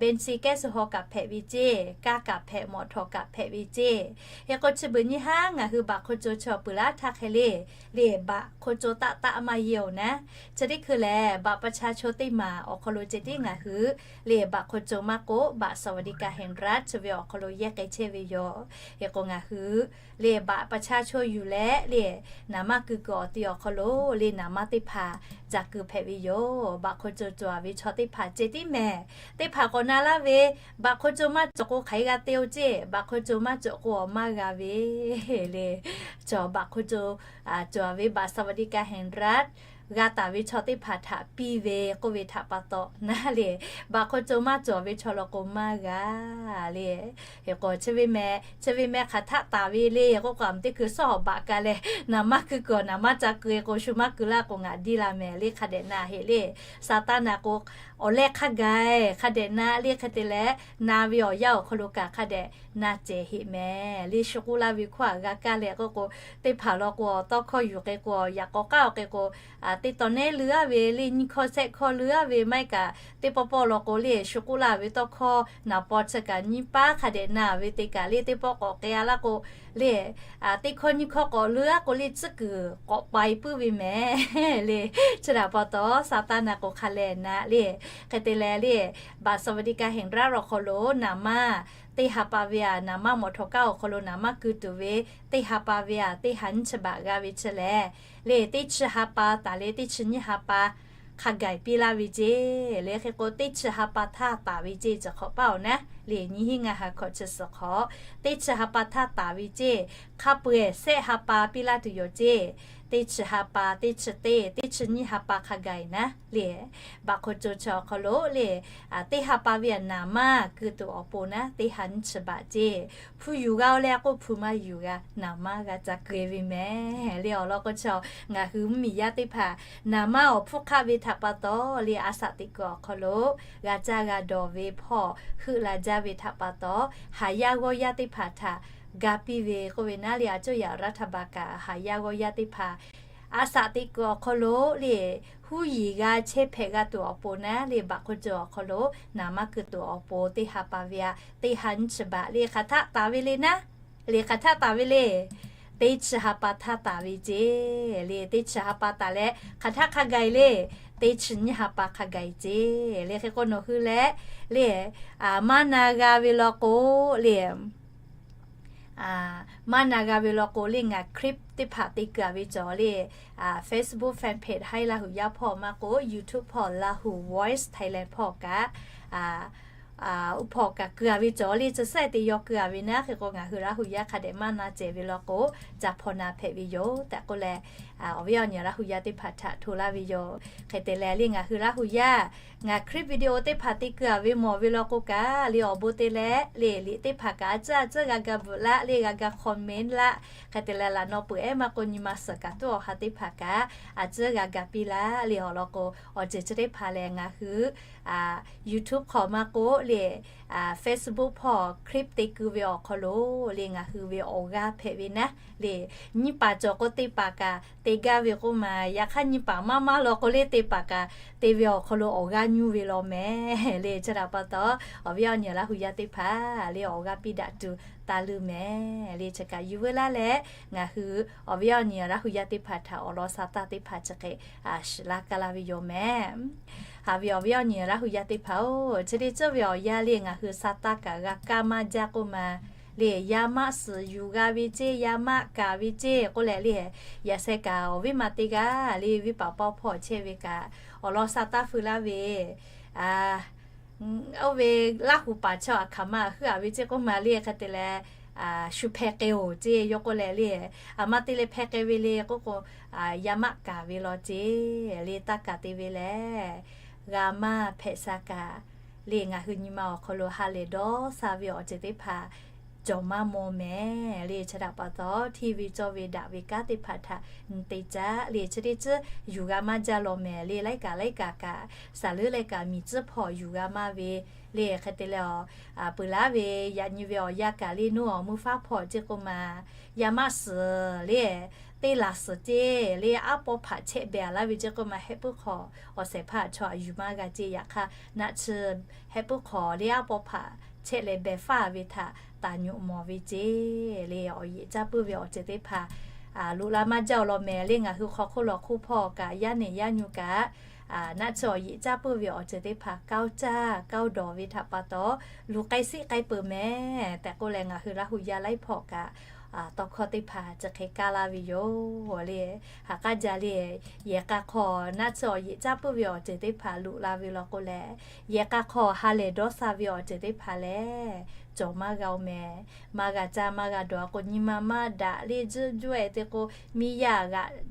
benzyl kaꞈ suh haw kaꞈ hpehꞈ ve ceˇ, kaˇ kaꞈ hpehꞈ, mawꞈ htawˍ kaꞈ hpehꞈ ve ceˇ. Hk'e k'o chi beuꞈ nyi haˉ ngaˬ hui baꞈ hk'o co chaw peuˬ laˇ htaˇ hk'e le, le baꞈ hk'o co taˆ taˆ maˇ yehˇ-oˬ naˉ. Chi teˇ hkui lehˬ, baꞈ pa cha chaw teˇ maˬ awˬ hk'aw lo ceh tiˉ ngaˬ hui le baꞈ hk'o co maˇ k'oˆ, บัตรสวัสดิการแห่งรัฐ chi ve awˬ hk'aw lo yehˇ k'ai chehˇ ve yoˬ. Hk'e k'o ngaˬ hui le baꞈ pa cha chaw yuˬ leh le naˍ manˇ keu kuiˬ awˬ ti awˬ hk'aw lo le naˍ manˇ teˇ hpaˍ ca keu hpehꞈ ve yoˬ. Baꞈ hk'o co cawˬ ve chaw teˇ hpaˍ ceh tiˉ mehˍ. Teˇ hpaˍ k'awꞈ na laˇ ve, baꞈ hk'o co maˇ cawˬ k'o hk'aˬ hk'e g'a te-o ceˇ, baꞈ hk'o co maˇ cawˬ k'o awˬ maˇ g'a ve le. Cawˬ baꞈ hk'o co cawˬ ve บัตรสวัสดิการแห่งรัฐ g'a taˍ ve chaw teˇ hpaˍ htaꞈ piˇ ve k'oˆ ve htaꞈ pa taw naˉ le, baꞈ hk'o co maˇ cawˬ ve chaw law k'o maˇ g'a le. Hk'e k'o chi ve meh, chi ve meh hk'aˬ htaˆ taˍ ve le k'oˆ k'o, a mvuhˇ teˇ hkui suhˉ awˬ baꞈ ka leh naˍ manˇ keu kuiˬ awˬ naˍ manˇ ca keu-e k'o, shu maˇ keu laˇ k'o ngaˬ diˇ la mehˍ le. Hk'a dehꞈ na heˆ le. Saˍtanˍ k'o awˬ lehˬ hk'a gaˬ-e hk'a dehꞈ na le. Hk'e te leh na ve awˬ yanˇ awˬ hk'aw lo kaꞈ hk'a dehꞈ na cehˬ heˆ mehˍ le. Shu k'oˆ laˇ ve hkawˇ aꞈ g'a kaˇ leh k'oˆ k'o, teˇ hpaˍ law k'o awˬ tawˇ hkawˇ yuˬ k'ai k'o, yaꞈ k'awꞈ k'aˉ-oˬ k'ai k'o, teˇ tawn neˉ leu-aˉ ve le, nyiˇ hkawˇ shehˆ hkawˇ leu-aˉ ve maˇ heˆ kaꞈ, teˇ pawˆ pawˆ law k'o le shu k'oˆ laˇ ve tawˇ hkawˇ naˍ paw chi kaꞈ nyiˇ paˉ hk'a dehꞈ na ve te kaꞈ le, teˇ pawˆ k'awꞈ k'ai-a laˇ k'o le, teˇ hkawˇ nyiˇ hkawˇ k'awꞈ leu-aˉ k'o le tcuhˉ kuiˬ k'awꞈ pai puiˉ ve mehˍ le. Chi htaꞈ pa taw Saˍtanˍ k'o hk'a lehˬ na le. Hk'e te leh le, บัตรสวัสดิการแห่งรัฐ awˬ hk'aw lo naˍ manˇ teˇ ha pa ve aꞈ, naˍ manˇ mawꞈ htawˍ kaˇ awˬ hk'aw lo naˍ manˇ keu tuˬ ve teˇ ha pa ve aꞈ teˇ ha nyiˇ chi baꞈ g'a ve chi lehˬ le, teˇ chi ha pa taˍ leh teˇ chi nyiˇ ha pa hk'a gaˬ piˇ laˇ ve ceˇ le. Hk'e k'o teˇ chi ha pa htaˇ taˍ ve ceˇ, chi hk'awꞈ paˇ-oˬ naˉ le. Nyiˇ hinˉ ngaˇ ha hkawꞈ chi suhˍ hk'awꞈ teˇ chi ha pa htaˇ taˍ ve ceˇ, hk'a peu-eˬ shehˆ ha pa piˇ laˇ tuˬ yoˬ ceˇ. Teˇ chi ha pa, teˇ chi teˇ, teˇ chi nyiˇ ha pa hk'a gaˬ-e naˉ le. Baꞈ hk'o co chi awˬ hk'aw lo le, teˇ ha pa ve aꞈ naˍ manˇ keu tuˬ awˬ pon naˉ teˇ ha nyiˇ chi baꞈ ceˇ. Hpu yuˬ g'a-o leh k'oˆ hpu maˇ yuˬ g'a, naˍ manˇ g'a ca keu-e ve mehˍ le. Awˬ lawn k'o chi ngaˬ hui mvuhˇmiˬ yaˇ teˇ hpaˍ naˍ manˇ awˬ hpfuhˇ hk'aˆ ve htaꞈ pa taw le, a shaꞈ teꞈ kuiˬ awˬ hk'aw lo g'a caˇ g'a dawˬ ve hpawˇ heuˆ la jaˇ ve htaꞈ pa taw, haˍ yaˇ g'awˇ yaˇ teˇ hpaˍ htaꞈ ga piˇ ve k'oˆ ve naˉ le. A cuˇ yaꞈ รัฐบาล kaꞈ haˍ yaˇ g'awˇ yaˇ teˇ hpaˍ a shaꞈ teꞈ kuiˬ awˬ hk'aw lo le, huˉ yiˍ g'a chehˇ hpehꞈ g'a tuˬ awˬ pon naˉ le, baꞈ hk'o co awˬ hk'aw lo naˍ manˇ keu tuˬ awˬ pon teˇ ha pa ve aꞈ teˇ ha nyiˇ chi baꞈ le hk'aˬ htaˆ taˍ ve le naˉ. Le hk'aˬ htaˆ taˍ ve le, teˇ chi ha pa htaˇ taˍ ve ceˇ le. Teˇ chi ha pa taˍ leh hk'aˬ htaˆ hk'a gaˬ-e le, teˇ chi nyiˇ ha pa hk'a gaˬ-e ceˇ le. Hk'e k'o nawˬ hui leh le, maˇ na g'a ve law k'o le, maˇ na g'a ve law k'o le ngaˬ คลิป teˇ hpaˍ te keu-a ve cawˬ le, Facebook fan page Haiˉ Laˇ huˍ yaˇ hpawˇ maˇ k'oˆ, YouTube hpawˇ Lahu Voice Thailand hpawˇ kaꞈ, uˉ hpawˇ kaꞈ keu-a ve cawˬ le, chi suhˉ te yaw keu-a ve naˉ. Hk'e k'o ngaˬ hui Laˇ huˍ yaˇ hk'a dehꞈ maˇ na cehˬ ve law k'o, ca hpaw na hpehꞈ ve yoˬ tehꞈ k'oˆ leh, awˬ viˉ awˬ nyi Laˇ huˍ yaˇ teˇ hpaˍ htaꞈ hto laˇ ve yoˬ. Hk'e te leh le ngaˬ hui Laˇ huˍ yaˇ ngaˬ คลิป video teˇ hpaˍ te keu-a ve mawˬ ve law k'o kaꞈ le awˬ bon te leh le liꞈ teˇ hpaˍ kaꞈ a ciˉ a ciˉ g'a ga bvuhꞈ laˇ le, g'a ga comment laˇ. Hk'e te leh laꞈ naw peuˬ ehˉ maˇ k'o nyi ma suhˍ kaꞈ tuˉ awˬ ha teˇ hpaˍ kaꞈ a ciˉ g'a ga piˇ laˇ le. Awˬ lawn k'o awˬ ceuˬ chi teˇ hpaˍ lehˬ ngaˬ hui YouTube hk'aw maˇ k'oˆ le, Facebook hpawˇ คลิป te keu ve awˬ hk'aw lo le ngaˬ hui ve awˬ g'aˇ hpehꞈ ve naˉ le. Nyiˇ paˍ cawˬ k'o teˇ paˍ kaꞈ te gaˇ ve k'oˆ ma, yaꞈ hk'aˇ nyiˇ paˍ maˇ maˇ law k'o le teˇ paˍ kaꞈ te ve awˬ hk'aw lo awˬ g'aˇ nyuˇ ve law mehˍ le. Chi htaꞈ pa taw awˬ viˉ awˬ nyi Laˇ huˍ yaˇ teˇ hpaˍ le awˬ g'aˇ piˇ daꞈ tuˬ taˇ leuˇ mehˍ le. Chi kaꞈ yuˬ veu laˇ leh ngaˬ hui awˬ viˉ awˬ nyi Laˇ huˍ yaˇ teˇ hpaˍ htaꞈ awˬ lawn sa taˇ teˇ hpaˍ chi hk'e shiˍ laˇ kaˇ laˇ ve yoˬ mehˍ. Haꞈ ve awˬ viˉ awˬ nyi Laˇ huˍ yaˇ teˇ hpaˍ-oˬ, chi teˇ ceuˬ ve awˬ yanˇ le ngaˬ hui sa taˇ kaꞈ g'a kaˇ maˇ jaˇ k'oˆ ma le, yaˇ maˆ suhˍ yuˬ g'a ve ceˇ, yaˇ maˆ kaˍ ve ceˇ k'oˆ leh le, yaꞈ sheh kaꞈ awˬ viˉ ma teˇ g'aˇ le viˉ paˍ pawˇ hpawˇ chehˇ ve kaꞈ awˬ lawn sa taˇ feu laˇ ve, oˇ ve Laˇ huˍ paˍ chaw aˬ hkaˍ ma heuˆ-a ve ceˇ k'oˆ ma le. Hk'e te leh shu hpeh k'ai-oˬ ceˇ yawˇ k'oˆ leh le, aˬ ma te leh hpeh k'ai ve le k'oˆ k'o, yaˇ maˆ kaˍ ve law ceˇ le, taˇ kaˍ te ve lehˬ g'a maˇ hpehꞈ sha kaꞈ le ngaˬ hui nyi ma awˬ hk'aw lo ha lehˬ dawˇ sha ve awˬ ceuˬ teˇ hpaˍ cawˬ maˇ maw mehˍ le. Chi htaꞈ pa taw, hteˇ ve cawˇ ve daꞈ ve kanˉ teˇ hpaˍ htaꞈ nyi te caˉ le. Chi teˇ ciˉ yuˬ g'a maˇ jaˇ law mehˍ le. Laiˉ kaꞈ laiˉ kaꞈ kaꞈ, saˍ leuˉ leh kaꞈ miˬ tcuhˉ hpawˇ yuˬ g'a maˇ ve le. Hk'e te leh, peuˬ laˉ ve yaꞈ nyi ve awˬ yaˇ kaꞈ le, nuˇ awˬ meuˇ faˉ hpawˇ ceˇ k'oˆ ma, yaˇ maˆ suhˍ le, teˇ laˬ suhˍ ceˇ le, aˉ paw hpaꞈ chehˇ beh laˇ ve ceˇ k'oˆ ma, hehˆ puiˉ hk'aw awˬ shehˍ hpaˇ chaw aꞈ yuˬ maˇ g'a ceˇ. Yaꞈ hk'aˇ, naˆ tsuhˇ hehˆ puiˉ hk'aw le, aˉ paw hpaꞈ chehˇ leh beh faˇ ve htaꞈ taˍ nyuꞈ mawˬ ve ceˇ le. Awˬ yeꞈ caˇ puiˉ ve awˬ ceuˬ teˇ hpaˍ loꞈ la maˇ jaˇ-oˬ law mehˍ le. Ngaˬ hui hk'aw hk'oˆ lo hk'oˆ hpawˇ kaꞈ, yaˇ nehˬ yaˇ nyu kaꞈ, naˆ tsuhˇ awˬ yeꞈ caˇ puiˉ ve awˬ ceuˬ teˇ hpaˍ kawˇ caˇ kawˇ dawˬ ve htaꞈ pa taw, luˬ k'ai siˆ k'ai peuˬ mehˍ tehꞈ k'oˆ leh, ngaˬ hui Laˇ hu yaˇ laiˉ hpawˇ kaꞈ tawˇ hkawˇ teˇ hpaˍ chi hk'e kaˇ laˇ ve yoˬ le. Ha k'aˉ jaˇ le, yehˬ k'a hk'aw naˆ tsuhˇ awˬ yeꞈ caˇ puiˉ ve awˬ ceuˬ teˇ hpaˍ loꞈ la ve law k'o leh, yehˬ k'a hk'aw ha lehˬ dawˇ sha ve awˬ ceuˬ teˇ hpaˍ lehˬ, cawˬ maˇ g'a-oˬ mehˍ. Maˇ g'a caˇ maˇ g'a dawˬ k'o, nyi ma maˇ daꞈ le, juˇ juˇ-e te k'o, miˇ yaˇ g'aꞈ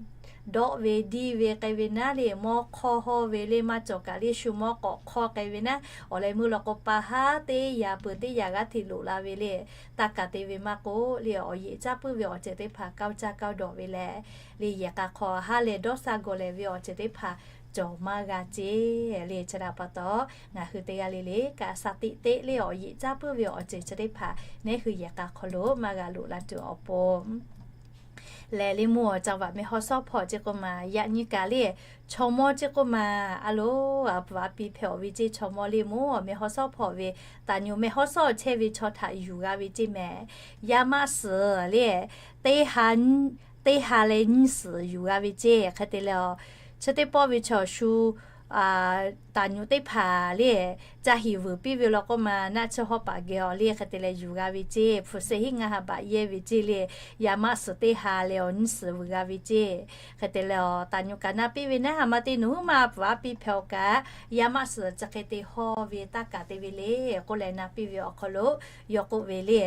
dawˆ ve diˇ ve k'ai ve naˉ le, mawˇ hk'awˇ hawˇ ve le, maˇ cawˬ kaꞈ le shu mawˇ k'awꞈ hk'awˇ k'ai ve naˉ, awˬ leh meuˇ law k'o, pa haˉ teˇ yaꞈ peuˬ teˇ yaꞈ g'aˇ hteꞈ loꞈ la ve le. Taˇ kaˍ te ve maˇ k'oˆ le, awˬ yeꞈ caˇ puiˉ ve awˬ ceuˬ teˇ hpaˍ kawˇ caˇ kawˇ dawˬ ve leh, le yehˬ k'a hk'aw ha lehˬ dawˇ sha gawˬ lehˬ ve awˬ ceuˬ teˇ hpaˍ cawˬ maˇ g'a ceˇ le. Chi htaꞈ pa taw, ngaˬ hui teˇ g'aˇ le le kaꞈ shaˍ tiꞈ teˇ le awˬ yeꞈ caˇ puiˉ ve awˬ ceuˬ chi teˇ hpaˍ neˉ hui yehˬ k'a hk'aw lo maˇ g'a loꞈ la tuˬ awˬ pon lehˬ, le mvuhˇ awˬ caˇ vaꞈ meh haw shawˉ hpawˇ ceˇ k'oˆ ma, yaꞈ nyi kaꞈ le chaw mawˇ ceˇ k'oˆ ma, a loˍ, a puˍ a pi hpehꞈ-oˬ ve ceˇ. Chaw mawˇ le mvuhˇ awˬ meh haw shawˉ hpawˇ ve taˍ nyu meh haw shawˉ chehˇ ve chaw htaꞈ yuˬ g'a ve ceˇ mehˍ. Yaˇ maˆ suhˍ le, teˇ ha leh nyiˇ suhˍ yuˬ g'a ve ceˇ. Hk'e te leh, chi teˇ pawˆ ve chaw shu taˍ nyu teˇ hpaˍ le, ca hiˍ vuiˬ piˇ ve law k'oˆ ma, naˆ tsuhˇ hawˉ paˍ geh awˬ le hk'e te leh yuˬ g'a ve ceˇ. Hpu se hiˉ ngaˇ ha baꞈ yehˇ ve ceˇ le, yaˇ maˆ suhˍ teˇ ha leh awˬ nyiˇ suhˍ vuiˬ g'a ve ceˇ. Hk'e te leh, taˍ nyu kaꞈ na piˇ ve naˉ, ha ma te nawˬ huiˉ ma a puˍ a pi hpehꞈ-oˬ kaꞈ, yaˇ maˆ suhˍ chi hk'e te hawˇ ve taˇ kaˍ te ve le k'oˆ leh na piˇ ve awˬ hk'aw lo, yawˇ k'oˆ ve le,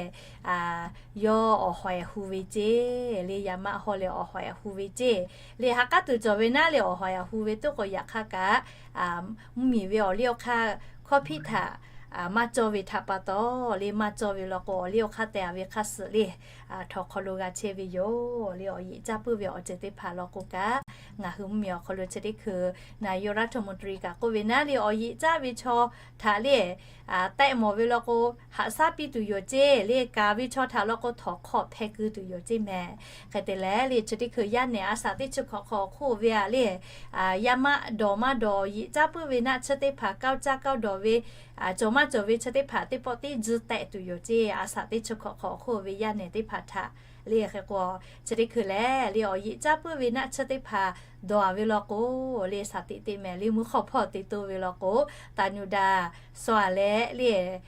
yawˇ awˬ hawehꞈ hu ve ceˇ le, yaˇ maˆ hawˇ leh awˬ hawehꞈ hu ve ceˇ le. Ha k'aˉ tuˬ cawˬ ve naˉ le, awˬ hawehꞈ hu ve tuˉ k'o, yaꞈ hk'aˇ kaꞈ mvuhˇmiˬ ve awˬ liˇ awˬ hk'aˇ hkawˇ hpiˆ htaꞈ maˇ cawˇ ve htaꞈ pa taw le, maˇ cawˇ ve law k'o, awˬ liˇ awˬ hk'aˇ teh-a ve hk'aˇ suh le, htawnˍ hk'aw lo g'a chehˇ ve yoˬ le. Awˬ yeꞈ caˇ puiˉ ve awˬ ceuˬ teˇ hpaˍ law k'o kaꞈ, ngaˬ hui mvuhˇmiˬ awˬ hk'aw lo chi teˇ hkui naˍ yoˍ raˇ htoꞈ mvuh tcuh riˍ kaꞈ k'oˆ ve naˉ le, awˬ yeꞈ caˇ ve chaw htaꞈ le tehˆ mawˬ ve law k'o, haꞈ shaˉ piˇ tuˬ yoˬ ceˇ le. Kaˍ ve chaw htaꞈ law k'o, htawnˍ hk'aw hpeh keu tuˬ yoˬ ceˇ mehˍ. Hk'e te leh le, chi teˇ hkui yaˇ nehˬ a shaꞈ teˇ chi hkawꞈ hk'aw hk'oˆ ve a le, yaˇ maˆ dawˬ maˇ dawˬ, awˬ yeꞈ caˇ puiˉ ve naˆ tsuhˇ teˇ hpaˍ kawˇ caˇ kawˇ dawˬ ve, cawˬ maˇ cawˬ ve chi teˇ hpaˍ teˇ pawˆ tiˉ tzuhˇ tehˆ tuˬ yoˬ ceˇ. A shaꞈ teˇ chi hkawꞈ hk'aw hk'oˆ ve yaˇ nehˬ teˇ hpaˍ htaꞈ le hk'e k'o, chi teˇ hkui lehˬ le, awˬ yeꞈ caˇ puiˉ ve naˆ tsuhˇ teˇ hpaˍ dawˬ-a ve law k'o, le shaˍ tiꞈ te mehˍ. Le mvuhˇ hk'aw hpawˇ te to ve law k'o, taˍ nyu daꞈ shaw-a leh le,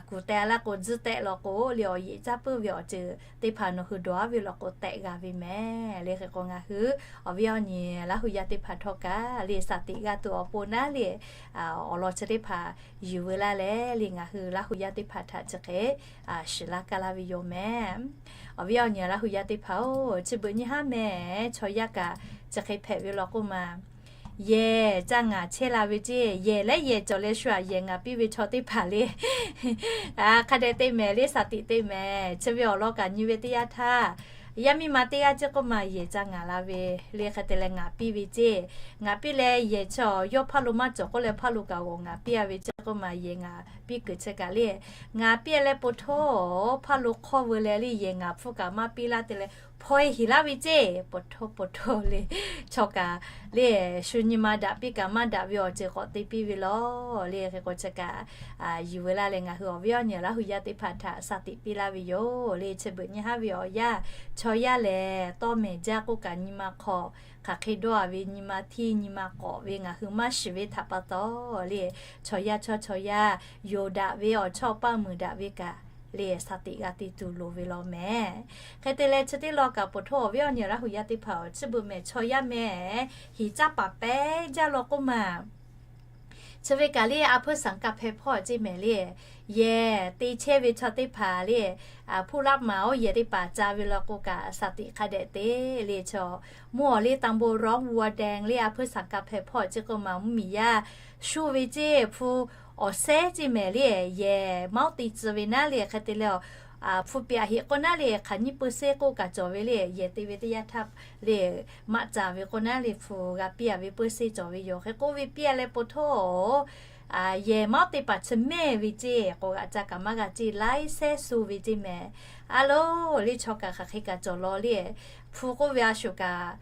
kuˬ teh-a laˇ k'o, tzuhˇ tehˆ law k'o le, awˬ yeꞈ caˇ puiˉ ve awˬ ceuˬ teˇ hpaˍ nawˬ hui dawˬ-a ve law k'o, tehˆ g'a ve mehˍ. Le hk'e k'o, ngaˬ hui awˬ viˉ awˬ nyi Laˇ hu yaˇ teˇ hpaˍ htawˇ kaꞈ le, shaˍ tiꞈ g'a tuˬ awˬ pon naˉ le, awˬ lawn chi teˇ hpaˍ yuˬ veu laˇ leh le, ngaˬ hui Laˇ hu yaˇ teˇ hpaˍ htaꞈ chi hk'e shiˍ laˇ kaˇ laˇ ve yoˬ mehˍ. Awˬ viˉ awˬ nyi Laˇ hu yaˇ teˇ hpaˍ-oˬ, chi beuꞈ nyi haˉ mehˍ. Chaw yaˇ kaꞈ chi hk'e hpehꞈ ve law k'oˆ ma, yehˬ caˇ ngaˬ chehˇ la ve ceˇ. Yehˬ leh yehˬ cawˬ leh shu-a, yehˬ ngaˬ piˇ ve chaw teˇ hpaˍ le, hk'a dehꞈ te mehˍ le, shaˍ tiꞈ te mehˍ. Chi ve awˬ lawn kaꞈ nyi ve teˇ yanˇ htaˇ, yaˇ miˇ ma teˇ g'aˇ ceˇ k'oˆ ma, yehˬ caˇ ngaˬ la ve le, hk'e te leh ngaˬ piˇ ve ceˇ. Ngaˬ piˇ leh yehˬ chi-a, yawˇ hpaˇ lo maˇ cawˬ k'oˆ leh, hpaˇ lo kaꞈ g'awˬ ngaˬ piˇ-a ve ceˇ k'oˆ ma, yehˬ ngaˬ piˇ kuiˬ chi kaꞈ le, ngaˬ piˇ leh po htoˇ hpaˇ lo hk'awˇ veu leh le, yehˬ ngaˬ hpfuhˇ kaꞈ maˇ piˇ laˇ te leh, hpaw-e heˍ laˇ ve ceˇ. Po htoˇ po htoˇ le, chaw kaꞈ le, shu nyi ma daꞈ piˇ kaꞈ maˇ daꞈ ve awˬ ceuˬ k'awꞈ te piˇ ve lawˬ le. Hk'e k'o, chi kaꞈ yuˬ veu laˇ leh, ngaˬ hui awˬ viˉ awˬ nyi Laˇ hu yaˇ teˇ hpaˍ htaꞈ shaˍ tiꞈ piˇ laˇ ve yoˬ le. Chi beuꞈ nyi haˉ ve awˬ yanˇ, chaw yaˇ lehˬ tawˇ mehˍ jaˇ k'oˆ kaꞈ, nyi ma hk'aw hk'aˬ hk'e dawˇ-a ve, nyi ma hteˇ nyi ma k'awꞈ ve ngaˬ hui maˇ shiˍ ve htaꞈ pa taw le, chaw yaˇ chaw chaw yaˇ yonˍ daꞈ ve awˬ chawˇ paˇ muiˬ daꞈ ve kaꞈ le, shaˍ tiꞈ g'a te tuˬ loˍ ve law mehˍ. Hk'e te leh, chi teˇ lawn kaꞈ po htoˇ awˬ viˉ awˬ nyi Laˇ hu yaˇ teˇ hpaˍ-oˬ, chi beuꞈ mehˍ chaw yaˇ mehˍ, hiˍ caˇ paˍ pehˉ jaˇ law k'oˆ ma, chi ve kaꞈ le, a hpuiˇ saˍ kaˇ hpehˇ hpawˇ ceˇ mehˍ le. Yehˬ te chehˇ ve chaw teˇ hpaˍ le, hpuˇ laˆ maˍ-oˬ, yehˬ teˇ hpaˍ ca ve law k'o kaꞈ, shaˍ tiꞈ hk'a dehꞈ te le. Chaw mvuhˇ awˬ le ตำบลหนองบัวแดง le, a hpuiˇ saˍ kaˇ hpehˇ hpawˇ ceˇ k'oˆ ma, mvuhˇmiˬ yaˇ shu ve ceˇ, hpu awˬ sehˉ ceˇ mehˍ le. Yehˬ mawˉ te tcuh ve naˉ le, hk'e te leh hpu piꞈ heꞈ k'o naˉ le, hk'aˬ nyiˇ เปอร์เซ็นต์ k'oˆ kaꞈ cawˬ ve le, yehˬ te ve teˇ yanˇ htaˇ le, maꞈ caˍ ve k'o naˉ le hpu g'a piˇ a ve เปอร์เซ็นต์ cawˬ ve yoˬ. Hk'e k'oˆ ve piˇ a leh po htawˇ, yehˬ maˉ teˇ hpaˍ chi mehˇ ve ceˇ, k'awꞈ g'aꞈ ca kaꞈ maˇ g'a ceˇ, laiˉ sehˉ su ve ceˇ mehˍ. A loˬ le, chaw kaꞈ hk'aˬ hk'e kaꞈ cawˬ law le, hpu k'oˆ ve a shuˍ kaꞈ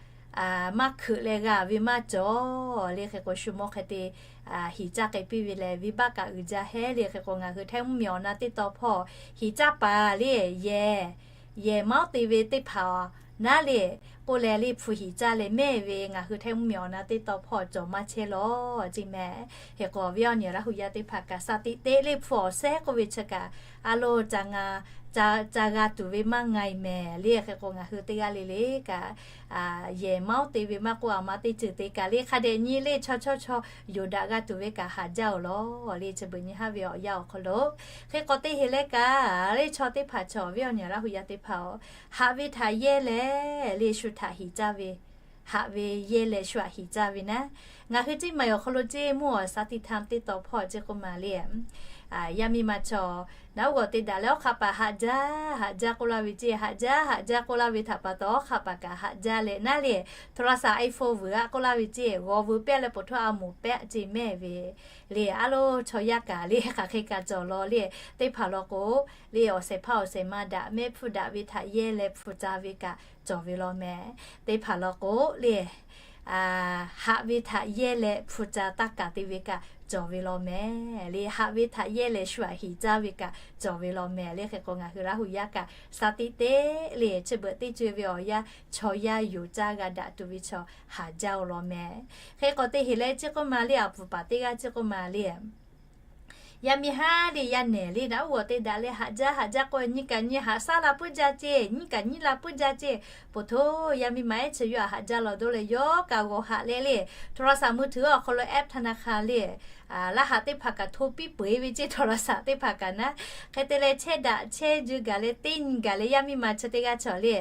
maˇ hkeuꞈ leh g'a ve maˇ cawˬ le. Hk'e k'o shu mawˇ hk'e te hiˍ caˇ k'ai piˇ ve lehˬ, venˇbaˆ kaꞈ uiˍ jaˇ heˉ le. Hk'e k'o ngaˬ hui htaiˇ mvuhˇmiˬ awˬ na teˇ taw hpawˇ hiˍ caˇ paˍ le, yehˬ, yehˬ maˉ te ve teˇ hpaˍ naˉ le, k'oˆ leh le hpu hiˍ caˇ leh mehˇ ve ngaˬ hui htaiˇ mvuhˇmiˬ awˬ na teˇ taw hpawˇ cawˬ maˇ chehˇ law ceˇ mehˍ. Hk'e k'o awˬ viˉ awˬ nyi Laˇ hu yaˇ teˇ hpaˍ kaꞈ saˍ tiꞈ teꞈ le hpu awˬ sehˉ k'oˆ ve chi kaꞈ a loˬ ca g'a tuˬ ve maˇ nga e mehˍ le. Hk'e k'o ngaˬ hui teˇ g'aˇ le le kaꞈ yehˬ maˉ te ve maˇ k'oˆ, a ma teˇ ceuˬ te kaꞈ le hk'a dehꞈ nyi le, chaw chawˇ chaw yonˍ daꞈ g'a tuˬ ve kaꞈ haꞈ jaˇ-oˬ law le. Chi beuꞈ nyi haˉ ve awˬ yanˇ awˬ hk'aw lo, hk'e k'o teˇ heˍ leh kaꞈ le chaw teˇ hpaˍ chaw awˬ viˉ awˬ nyi Laˇ hu yaˇ teˇ hpaˍ-oˬ, haꞈ ve htaꞈ yehˇ leh le shu htaꞈ hiˍ caˇ ve, haꞈ ve yehˇ leh shu htaꞈ hiˍ caˇ ve naˉ, ngaˬ hui teˇ maˬ awˬ hk'aw lo ceˇ mvuhˇ awˬ saˍ tiꞈ htaˇ teˇ taw hpawˇ ceˇ k'oˆ ma le. Yaˇ miˇ ma chaw naˉ g'awˬ te daꞈ leh awˉ hk'aˆ paˍ haꞈ jaˇ haꞈ jaˇ k'oˆ laˇ ve ceˇ, haꞈ jaˇ haꞈ jaˇ k'oˆ laˇ ve htaꞈ pa taw awˉ hk'aˆ paˍ kaꞈ haꞈ jaˇ leh naˉ le, โทรศัพท์ iPhone vuiˬ aꞈ k'oˆ laˇ ve ceˇ, g'awˬ vuiˬ pehˇ leh po htawˇ a moˍ pehˆ ceˇ mehˇ ve le. A loˬ chaw yaˇ kaꞈ le hk'aˬ hk'e kaꞈ cawˬ law le, teˇ hpaˍ law k'o le awˬ shehˍ hpaˇ awˬ shehˍ ma daꞈ mehˆ hpfuhˇ daꞈ ve htaꞈ yehˇ leh hpu ca ve kaꞈ cawˬ ve law mehˍ. Teˇ hpaˍ law k'o le haꞈ ve htaꞈ yehˇ leh hpu ca taˇ kaˍ te ve kaꞈ cawˬ ve law mehˍ le, haꞈ ve htaꞈ yehˇ leh shu htaꞈ hiˍ caˇ ve kaꞈ cawˬ ve law mehˍ le. Hk'e k'o ngaˬ hui Laˇ hu yaˇ kaꞈ saˍ tiꞈ teꞈ le, chi beuꞈ teˇ co e ve awˬ yanˇ chaw yaˇ yonˍ caˇ g'a daꞈ tuˬ ve chaw haꞈ jaˇ-oˬ law mehˍ. Hk'e k'o teˇ heˍ leh ceˇ k'oˆ ma le, a puˍ paˍ teˇ g'aˇ ceˇ k'oˆ ma le, yaˇ miˇ haˉ le yaˇ nehˬ le naˉ g'awˬ te daꞈ leh haꞈ jaˇ haꞈ jaˇ k'o, nyi kaꞈ nyi haꞈ shaˉ la puiˉ jaˇ ceˇ, nyi kaꞈ nyi la puiˉ jaˇ ceˇ. Po htawˇ yaˇ miˇ ma ehˉ chi yawˇ htaꞈ haꞈ jaˇ law dawˇ leh yawˇ kaꞈ g'awˬ haꞈ leh le, โทรศัพท์มือถือ awˬ hk'aw lo แอปธนาคาร le laˇ haꞈ teˇ hpaˍ kaꞈ hto piˇ peu eˬ ve ceˇ, โทรศัพท์ teˇ hpaˍ kaꞈ naˉ. Hk'e te leh chehˇ daꞈ chehˇ juˇ gaˬ leh teˇ nyi gaˬ leh yaˇ miˇ ma chi teˇ g'aˇ chaw le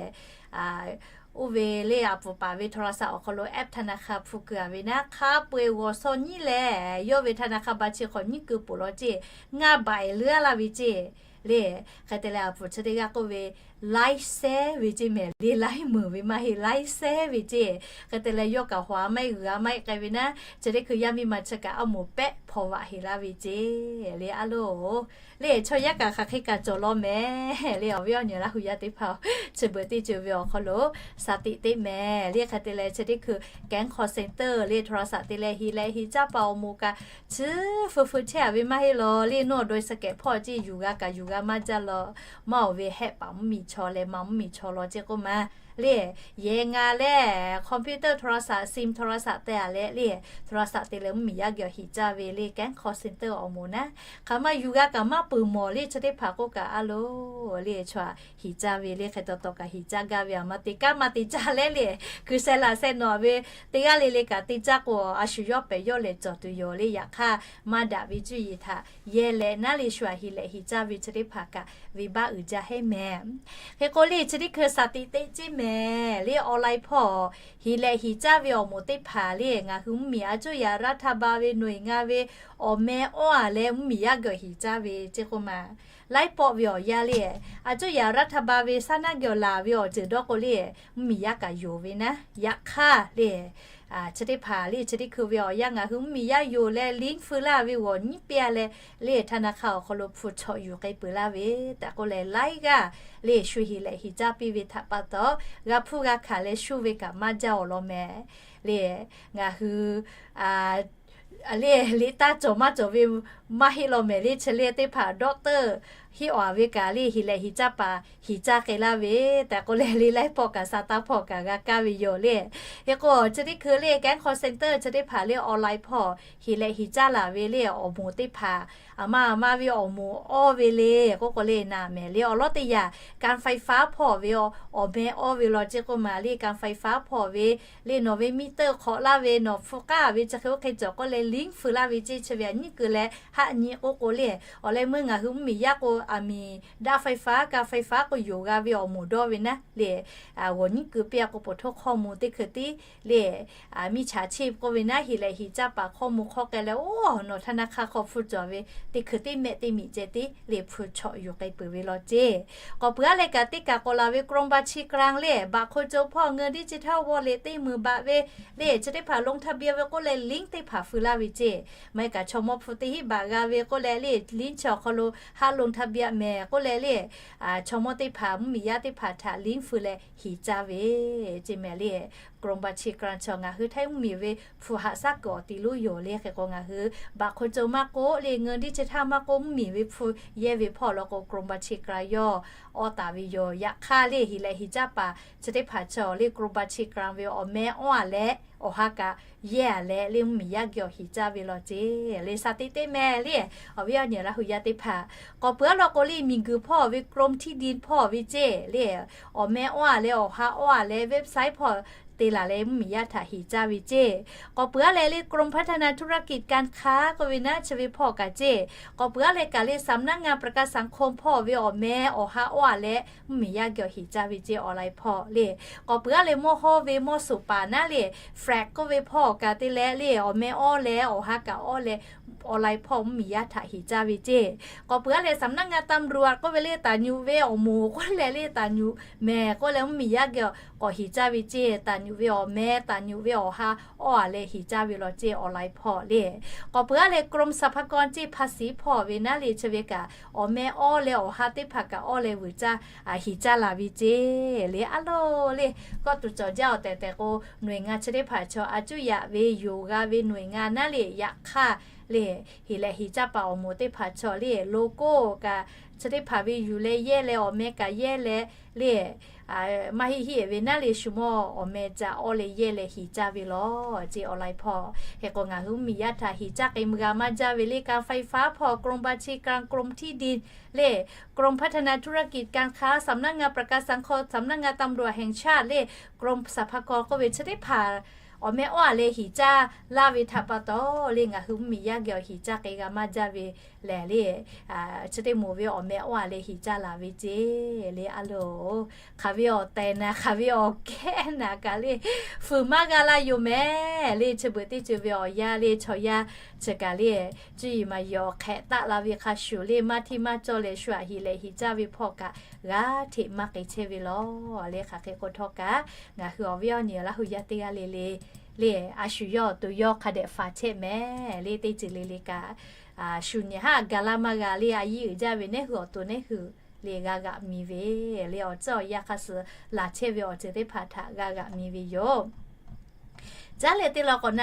oˇ ve le a puˍ paˍ ve โทรศัพท์ awˬ hk'aw lo แอปธนาคาร hpu keu a ve naˉ, hk'a peu eˬ g'awˬ shaw nyiˉ leh yawˇ ve ธนาคาร บัญชี hk'awꞈ nyiˉ keu poˬ law ceˇ, ngaˇ baꞈ eˬ leuˉ a laˇ ve ceˇ le. Hk'e te leh a puˍ chi teˇ g'aˇ k'oˆ ve, laiˉ sehˉ ve ceˇ mehˍ le, laiˉ meunˍ ve maˇ heˆ, laiˉ sehˉ ve ceˇ. Hk'e te leh yawˇ kaꞈ hawˍ a maˇ heˆ, g'uiˬ a maˇ heˆ k'ai ve naˉ, chi teˇ hkui yaˇ miˇ ma chi kaꞈ a moˍ pehˆ hpaw vaꞈ heˍ laˇ ve ceˇ le. A loˬ le chaw yaˇ kaꞈ hk'aˬ hk'e kaꞈ cawˬ law mehˍ le, awˬ viˉ awˬ nyi Laˇ hu yaˇ teˇ hpaˍ-oˬ, chi beuꞈ teˇ co e ve awˬ hk'aw lo saˍ tiꞈ teꞈ mehˍ le. Hk'e te leh chi teˇ hkui แก๊ง call center le โทรศัพท์ te leh hiˍ leh hiˍ caˇ paˍ awˬ moˍ kaꞈ chi feu feu chehˇ a ve maˇ heˆ law le, nawˬ dawˇ e sa kehˬ hpawˇ ceˇ yuˬ g'a kaꞈ yuˬ g'a maˇ jaˇ law, maˇ oˬ ve hehˆ paˍ mvuhˇmiˬ chaw leh ma mvuhˇmiˬ chaw law ceˇ k'oˆ ma le. Yehˬ nga leh computer โทรศัพท์ sim โทรศัพท์ te a leh le โทรศัพท์ te leh mvuhˇmiˬ yaˇ geh awˬ hiˍ caˇ ve le แก๊ง call center awˬ moˍ naˉ, hk'aˬ ma yuˬ g'a kaꞈ maˇ peuˬ mawˬ le. Chi teˇ hpaˍ k'oˆ kaꞈ a loˬ le chaw hiˍ caˇ ve le, hk'e taw taw kaꞈ hiˍ caˇ gaˇ ve a ma te kaˉ ma te caˇ leh le, hkui sheh laꞈ sheh nawˬ ve teˇ g'aˇ le le kaꞈ te caˇ k'o, a shu yawˇ pehˍ yawˇ lehˬ cawˬ tuˬ yoˬ le. Yaꞈ hk'aˇ maˇ daꞈ ve cuˇ yiˍ htaꞈ yehˇ leh naˉ le shu htaꞈ hiˍ leh hiˍ caˇ ve chi teˇ hpaˍ kaꞈ venˇbaˆ uiˍ jaˇ heˉ mehˍ. Hk'e k'o le chi teˇ hkui saˍ tiꞈ teꞈ ceˇ mehˍ le, online hpawˇ hiˍ leh hiˍ caˇ ve awˬ moˍ teˇ hpaˍ le ngaˬ hui mvuhˇmiˬ a cuˇ yaꞈ รัฐบาล ve nawˬ e nga ve awˬ meh awˇ a leh mvuhˇmiˬ yaˇ geh awˬ hiˍ caˇ ve ceˇ k'oˆ ma. Laiˉ pawˆ ve awˬ yanˇ le, a cuˇ yaꞈ รัฐบาล ve shaˉ naˉ geh awˬ laˬ ve awˬ ceuˬ dawˇ k'o le, mvuhˇmiˬ yaˇ kaꞈ yonˍ ve naˉ. Yaꞈ hk'aˇ le chi teˇ hpaˍ le chi teˇ hkui ve awˬ yanˇ ngaˬ hui mvuhˇmiˬ yaˇ yonˍ leh ลิงก์ feu laˇ ve g'awˬ nyiˉ piˇ a leh le ธนาคาร awˬ hk'aw lo hpu chawꞈ yuˬ k'ai peuˬ laˇ ve tehꞈ k'oˆ leh laiˉ g'aˇ le shu hiˍ leh hiˍ caˇ piˇ ve htaꞈ pa taw, g'a hpuˇ g'a hkanˍ leh shu ve kaꞈ maˇ jaˇ awˬ lawn mehˍ le. Ngaˬ hui le liꞈ taˇ cawˬ maˇ cawˬ ve maˇ heˆ law mehˍ le. Chi le teˇ hpaˍ doctor hiˆ awˬ a ve kaꞈ le hiˍ leh hiˍ caˇ paˍ hiˍ caˇ k'ai laˇ ve tehꞈ k'oˆ leh le laiˉ pawˆ kaꞈ sa taˇ hpawˇ kaꞈ g'a kaˇ ve yoˬ le. Hk'e k'o chi teˇ hkui le แก๊ง call center chi teˇ hpaˍ le online hpawˇ hiˍ leh hiˍ caˇ laˬ ve le awˬ moˍ teˇ hpaˍ, a ma a ma ve awˬ moˍ awˇ ve le k'oˆ k'o le naˍ mehˍ le. Awˬ lawn teˇ yanˇ การไฟฟ้า hpawˇ ve awˬ meh awˇ ve law ceˇ k'oˆ ma le การไฟฟ้า hpawˇ ve le nawˬ ve มิเตอร์ hk'awꞈ laˇ ve nawˬ hpu k'aˉ ve chi hk'e oˇ hk'e cawˬ k'oˆ leh ลิงก์ feu laˇ ve ceˇ chi ve a nyiˉ keu leh haˆ nyi k'oˆ k'o le. Awˬ leh meuˇ ngaˬ hui mvuhˇmiˬ yaˇ k'o aˬ miˍ daˇ ไฟฟ้า ka ไฟฟ้า k'o yonˍ g'a ve awˬ moˍ dawˇ ve naˉ le, g'awˬ nyiˉ keu piˇ a k'o poˬ htoˇ hk'awˇ mvuh teˇ hkui tiˉ le, miˇ chaꞈ cheˇ k'oˆ ve naˉ heˍ leh heˍ caˇ paˍ hk'awˇ mvuh hk'awˇ k'ai leh, oˇ, nawˬ ธนาคาร hk'aw hpu cawˬ ve teˇ hkui tiˉ mehˆ teˇ miˬ ceh tiˉ le hpu chawꞈ yuˬ k'ai peuˬ ve law ceˇ. K'awꞈ peuˬ aˉ leh kaꞈ teˇ kaꞈ k'awꞈ laˬ ve กรมบัญชีกลาง le, baꞈ hk'o co hpawˇ เงินดิจิทัล wallet teˇ meunˍ baꞈ ve le, chi teˇ hpaˍ ลงทะเบียน ve k'oˆ leh link teˇ hpaˍ feu laˇ ve ceˇ. Maˇ heˆ kaꞈ chaw mawˇ hpu teˇ hinˉ baꞈ g'a ve k'oˆ leh le, link chi awˬ hk'aw lo haꞈ ลงทะเบียน mehˍ k'oˆ leh le, chaw mawˇ teˇ hpaˍ mvuhˇmiˬ yaˇ teˇ hpaˍ htaꞈ link feu leh heˍ caˇ ve ceˇ mehˍ le. กรมบัญชีกลาง chi ngaˬ hui Htaiˇ mvuhˇmiˬ ve hpu haꞈ shaˉ kuiˬ awˬ ti lonˉ yoˬ le. Hk'e k'o ngaˬ hui baꞈ hk'o co maˇ k'oˆ le, เงินดิจิทัล maˇ k'oˆ, mvuhˇmiˬ ve hpu yehˇ ve hpawˇ law k'o กรมบัญชีกลาง yawˇ awˇ taˍ ve yoˬ. Yaꞈ hk'aˇ le heˍ leh heˍ caˇ paˍ chi teˇ hpaˍ chaw le กรมบัญชีกลาง ve awˬ meh awˇ a leh awˬ ha kaꞈ yehˇ a leh le mvuhˇmiˬ yaˇ geh awˬ heˍ caˇ ve law ceˇ. Le sha teˇ teˇ mehˍ le, awˬ viˉ awˬ nyi Laˇ hu yaˇ teˇ hpaˍ, k'awꞈ peuˬ aˉ law k'o le miˬguiˬ hpawˇ ve กรมที่ดิน hpawˇ ve ceˇ le, awˬ meh awˇ a leh awˬ ha awˇ a leh เว็บไซต์ hpawˇ te laˬ leh mvuhˇmiˬ yaˇ htaꞈ heˍ caˇ ve ceˇ. K'awꞈ peuˬ aˉ leh le กรมพัฒนาธุรกิจการค้า k'oˆ ve naˉ chi ve hpawˇ kaꞈ ceˇ. K'awꞈ peuˬ aˉ leh kaꞈ le สำนักงานประกันสังคม hpawˇ ve awˬ meh awˬ ha awˇ a leh mvuhˇmiˬ yaˇ geh awˬ heˍ caˇ ve ceˇ online hpawˇ le. K'awꞈ peuˬ aˉ leh mawˇ hawˇ ve mawˇ suˍ paˍ naˉ le, flag k'oˆ ve hpawˇ kaꞈ te leh le awˬ meh awˇ leh awˬ ha kaꞈ awˇ leh online hpawˇ mvuhˇmiˬ yaˇ htaꞈ heˍ caˇ ve ceˇ. K'awꞈ peuˬ aˉ leh สำนักงานตำรวจ k'oˆ ve le taˍ nyuꞈ ve awˬ moˍ k'oˆ leh le taˍ nyuꞈ mehˍ k'oˆ leh mvuhˇmiˬ yaˇ geh k'awꞈ heˍ caˇ ve ceˇ. Taˍ nyuꞈ ve awˬ meh, taˍ nyuꞈ ve awˬ ha awˇ a leh heˍ caˇ ve law ceˇ online hpawˇ le. K'awꞈ peuˬ aˉ leh กรมสรรพากร ceˇ ภาษี hpawˇ ve naˉ le chi ve kaꞈ awˬ meh awˇ leh awˬ ha teˇ hpaˍ kaꞈ awˇ leh vuiˬ caˇ heˍ caˇ laˬ ve ceˇ le. A loˍ le, kawˇ tuˬ cawˬ jaˇ awˬ tehˬ tehˬ k'o, หน่วยงาน chi teˇ hpaˍ chaw a cuˇ yaꞈ ve yoˬ g'a ve หน่วยงาน naˉ le yaꞈ hk'aˇ le, heˍ leh heˍ caˇ paˍ awˬ moˍ teˇ hpaˍ chaw le logo kaꞈ chi teˇ hpaˍ ve yuˬ leh yehˇ leh awˬ meh kaꞈ yehˇ leh le, maˇ heˆ heˆ ve naˉ le shu mawˇ awˬ meh ca awˇ leh yehˇ leh heˍ caˇ ve law ceˇ online hpawˇ. Hk'e k'o ngaˬ hui mvuhˇmiˬ yaˇ htaꞈ heˍ caˇ k'ai mvuh g'a maˇ jaˇ ve le การไฟฟ้า hpawˇ กรมบัญชีกลาง กรมที่ดิน le, กรมพัฒนาธุรกิจการค้า สำนักงานประกันสังคม สำนักงานตำรวจแห่งชาติ le, กรมสรรพากร k'oˆ ve chi teˇ hpaˍ awˬ meh awˇ a leh heˍ caˇ laˇ ve htaꞈ pa taw le ngaˬ hui mvuhˇmiˬ yaˇ geh awˬ heˍ caˇ k'ai g'a maˇ jaˇ ve lehˬ le, chi teˇ moˍ ve awˬ meh awˇ a leh heˍ caˇ laˬ ve ceˇ le. A loˍ, hk'aˬ ve awˬ tehˬ naˍ, hk'aˬ ve awˬ kehˉ naˍ kaꞈ le, fuiˍ maˇ g'a laˇ yoˬ mehˍ le. Chi beuꞈ teˇ ceuˬ ve awˬ yaˇ le chaw yaˇ chi kaꞈ le, cuˇ yiˍ maˍ yiˍ awˬ hk'ehꞈ taˆ la ve hk'a shuˍ le maˇ hteˇ maˇ cawˇ leh shu aꞈ heˍ leh heˍ caˇ ve hpawˇ kaꞈ g'a hteꞈ maˇ k'ai chehˇ ve law le. Hk'aˬ hk'e k'o htawˇ kaꞈ ngaˬ hui awˬ viˉ awˬ nyi Laˇ hu yaˇ teˇ g'aˇ le le le, a shu yawˇ awˬ to yawˇ hk'a dehꞈ faˍ chehˇ mehˍ le. Teˇ ceuˬ le le kaꞈ shu nyi haˉ ga laˇ maˇ g'a le, a yiˇ uiˍ jaˇ ve nehˉ hui awˬ to nehˉ hui le g'a g'aꞈ mi ve le, awˬ tcuhˉ awˬ yanˇ hk'a suh laˬ chehˇ ve awˬ ceuˬ teˇ hpaˍ htaꞈ g'a g'aꞈ mi ve yoˬ. Caˉ leh teˇ law k'awꞈ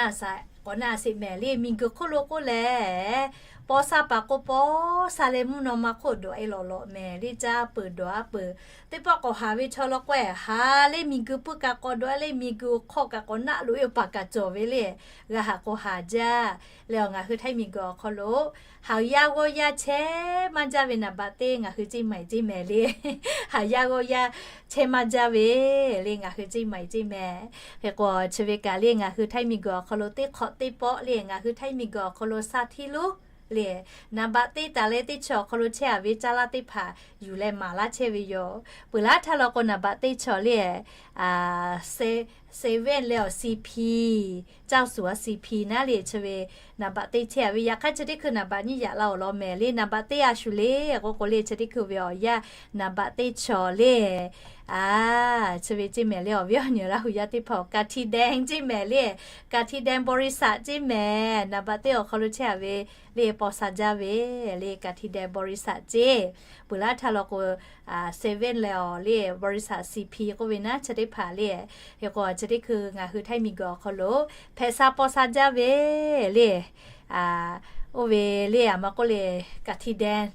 na sheˍ mehˍ le, miˬguiˬ hk'oˆ lo k'oˆ lehˬ, paw sha paˍ k'o paw sha leh mvuhˇ naw ma hk'oˆ dawˬ e lawꞈ lawꞈ mehˍ le. Caˇ peuˬ dawˬ a peuˬ, teˇ pawˆ k'awꞈ haˍ ve chaw law k'o, haˍ le miˬguiˬ pui kaꞈ k'awꞈ dawˬ a le, miˬguiˬ hk'aw kaꞈ k'awꞈ naˆ loꞈ e paˍ kaꞈ cawˬ ve le. G'a haꞈ k'o haˍ jaˇ. Leh awˬ ngaˬ hui Htaiˇ miˬguiˬ awˬ hk'aw lo haˍ yaˇ g'awˇ yaˇ chehˇ maˇ jaˇ ve naˍ baꞈ teˇ ngaˬ hui ceˇ maiˍ ceˇ mehˍ le. Haˍ yaˇ g'awˇ yaˇ chehˇ maˇ jaˇ ve le ngaˬ hui ceˇ maiˍ ceˇ mehˍ. Hk'e k'o chi ve kaꞈ le ngaˬ hui Htaiˇ miˬguiˬ awˬ hk'aw lo teˇ hk'awꞈ teˇ pawˆ le ngaˬ hui Htaiˇ miˬguiˬ awˬ hk'aw lo sha hteˇ lonˉ le, naˍ baꞈ teˇ taˍ leh teˇ chi awˬ hk'aw lo chehˇ a ve caˇ laˇ teˇ hpaˍ yuˬ leh maˍ laˇ chehˇ ve yoˬ. Peuˬ laˇ htaˇ law k'o naˍ baꞈ teˇ chi le seven leh awˬ CP, caˇ suˍ a CP naˉ le chi ve naˍ baꞈ teˇ chehˇ a ve. Yaꞈ hk'aˇ chi teˇ hkui naˍ baꞈ nyiˇ yaꞈ la awˬ lawn mehˍ le. Naˍ baꞈ teˇ a shu le k'oˆ k'o le chi teˇ hkui ve awˬ yanˇ naˍ baꞈ teˇ chi le, a, chi ve ceˇ mehˍ le. Awˬ viˉ awˬ nyi Laˇ hu yaˇ teˇ hpaˍ กระทิงแดง ceˇ mehˍ le. กระทิงแดง บริษัท ceˇ mehˍ. Naˍ baꞈ teˇ awˬ hk'aw lo chehˇ a ve le paw sha jaˇ ve le กระทิงแดง บริษัท ceˇ. Peuˬ laˇ htaˇ law k'o seven leh awˬ le บริษัท CP k'oˆ ve naˉ chi teˇ hpaˍ le. Hk'e k'o chi teˇ hkui ngaˬ hui Htaiˇ miˬguiˬ awˬ hk'aw lo hpehꞈ sha paw sha jaˇ ve le, oˇ ve le a ma k'oˆ le กระทิงแดง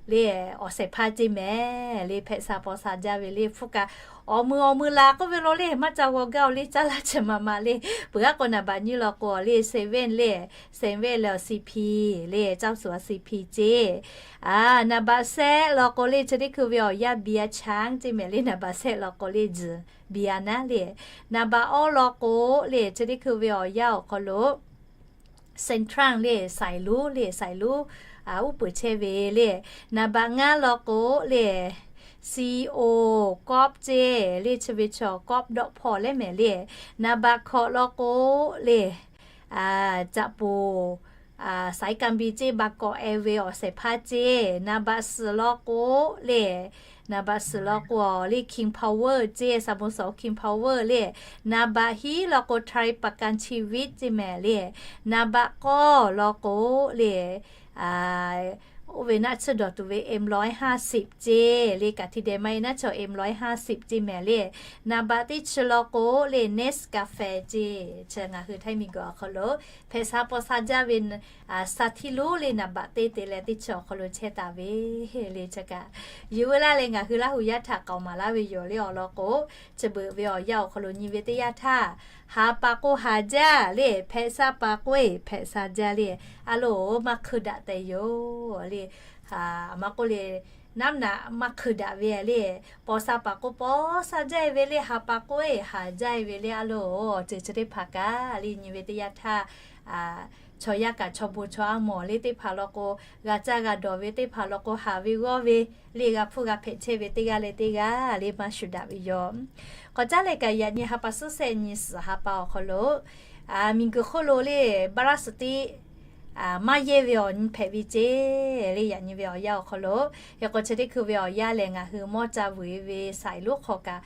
le awˬ shehˍ hpaˇ ceˇ mehˍ le. Hpehꞈ sha paw sha jaˇ ve le hpu kaꞈ awˬ mui awˬ mui la k'oˆ ve law le maˇ ca g'aw gaˇ o le caˇ laˇ chi ma ma le. Peuˬ aˉ k'o naˍ baꞈ nyiˇ law k'o le seven le, seven leh awˬ CP le caˇ suˍ a CP ceˇ. A, naˍ baꞈ sehˆ law k'o le chi teˇ hkui ve awˬ yanˇ เบียร์ช้าง ceˇ mehˍ le. Naˍ baꞈ sehˆ law k'o le tzuhˬ เบียร์ naˉ le. Naˍ baꞈ awˇ law k'o le chi teˇ hkui ve awˬ yanˇ awˬ hk'aw lo Central le สายรุ้ง le สายรุ้ง uˉ peunˍ chehˇ ve le. Naˍ baꞈ ngaˇ law k'o le, C O, kawˆ ceˇ le, chi ve chaw kawˆ dawˆ hpawˇ leh mehˍ le. Naˍ baꞈ hkawꞈ law k'o le, caꞈ poˍ, saiˉ kaˇ biˇ ceˇ, ba kawꞈ e ve awˬ shehˍ hpaˇ ceˇ. Naˍ baꞈ suhˍ law k'o le, naˍ baꞈ suhˍ law k'o le, King Power ceˇ, สโมสร King Power le. Naˍ baꞈ hiˉ law k'o ไทยประกันชีวิต ceˇ mehˍ le. Naˍ baꞈ k'awˇ law k'o le, oˇ ve naˆ tsuhˇ dawˬ tuˬ ve เอ็มร้อยห้าสิบ ceˇ le, kaꞈ hti deh maˇ e naˆ chaw เอ็มร้อยห้าสิบ ceˇ mehˍ le. Naˍ baꞈ teˇ chi law k'o le, Nescafe ceˇ. Chi ngaˬ hui Htaiˇ miˬguiˬ awˬ hk'aw lo hpehꞈ sha paw sha jaˇ ve, sha htiˇ lonˉ le naˍ baꞈ teˇ te leh teˇ chi awˬ hk'aw lo chehˇ taˍ ve le. Chi kaꞈ, yehˬ ve laˇ leh ngaˬ hui Laˇ huˍ yaˇ htaꞈ k'aoˍ maˍ laˇ ve yoˬ le awˬ lawn k'o, chi beuꞈ ve awˬ yanˇ awˬ hk'aw lo nyi ve teˇ yanˇ htaˇ, haˍ paˍ k'o haˍ jaˇ le, hpehꞈ sha paˍ k'o e hpehꞈ sha jaˇ le, a loˍ maˇ hkui daꞈ tehꞈ yoˬ le. Aˬ ma k'oˆ le, naˉ naꞈ maˇ hkui daꞈ ve le, paw sha paˍ k'o paw sha jaˇ e ve le, haˍ paˍ k'o e haˍ jaˇ e ve le, a loˍ awˬ ceuˬ chi teˇ hpaˍ kaꞈ le nyi ve teˇ yanˇ htaˇ, chaw yaˇ kaꞈ chaw bon chaw a mawˬ le teˇ hpaˍ law k'o, g'a caˇ g'a dawˬ ve teˇ hpaˍ law k'o, haˍ ve g'awˇ ve le g'a hpfuhˇ g'a hpehꞈ chehˇ ve teˇ g'aˇ leh teˇ g'aˇ le maˇ shuˍ daꞈ ve yoˬ. K'awꞈ caˉ leh kaꞈ yaꞈ nyi ha pa suhˉ shehˆ nyi suhˍ ha pa awˬ hk'aw lo, miˬguiˬ hk'oˆ lo le พลาสติก maˇ yehˇ ve awˬ nyi hpehꞈ ve ceˇ le. Yaꞈ nyi ve awˬ yanˇ awˬ hk'aw lo, hk'e k'o chi teˇ hkui ve awˬ yanˇ lehˬ ngaˬ hui mawˇ ca vuiˬ e ve saiˍ lonˉ hk'aw kaꞈ,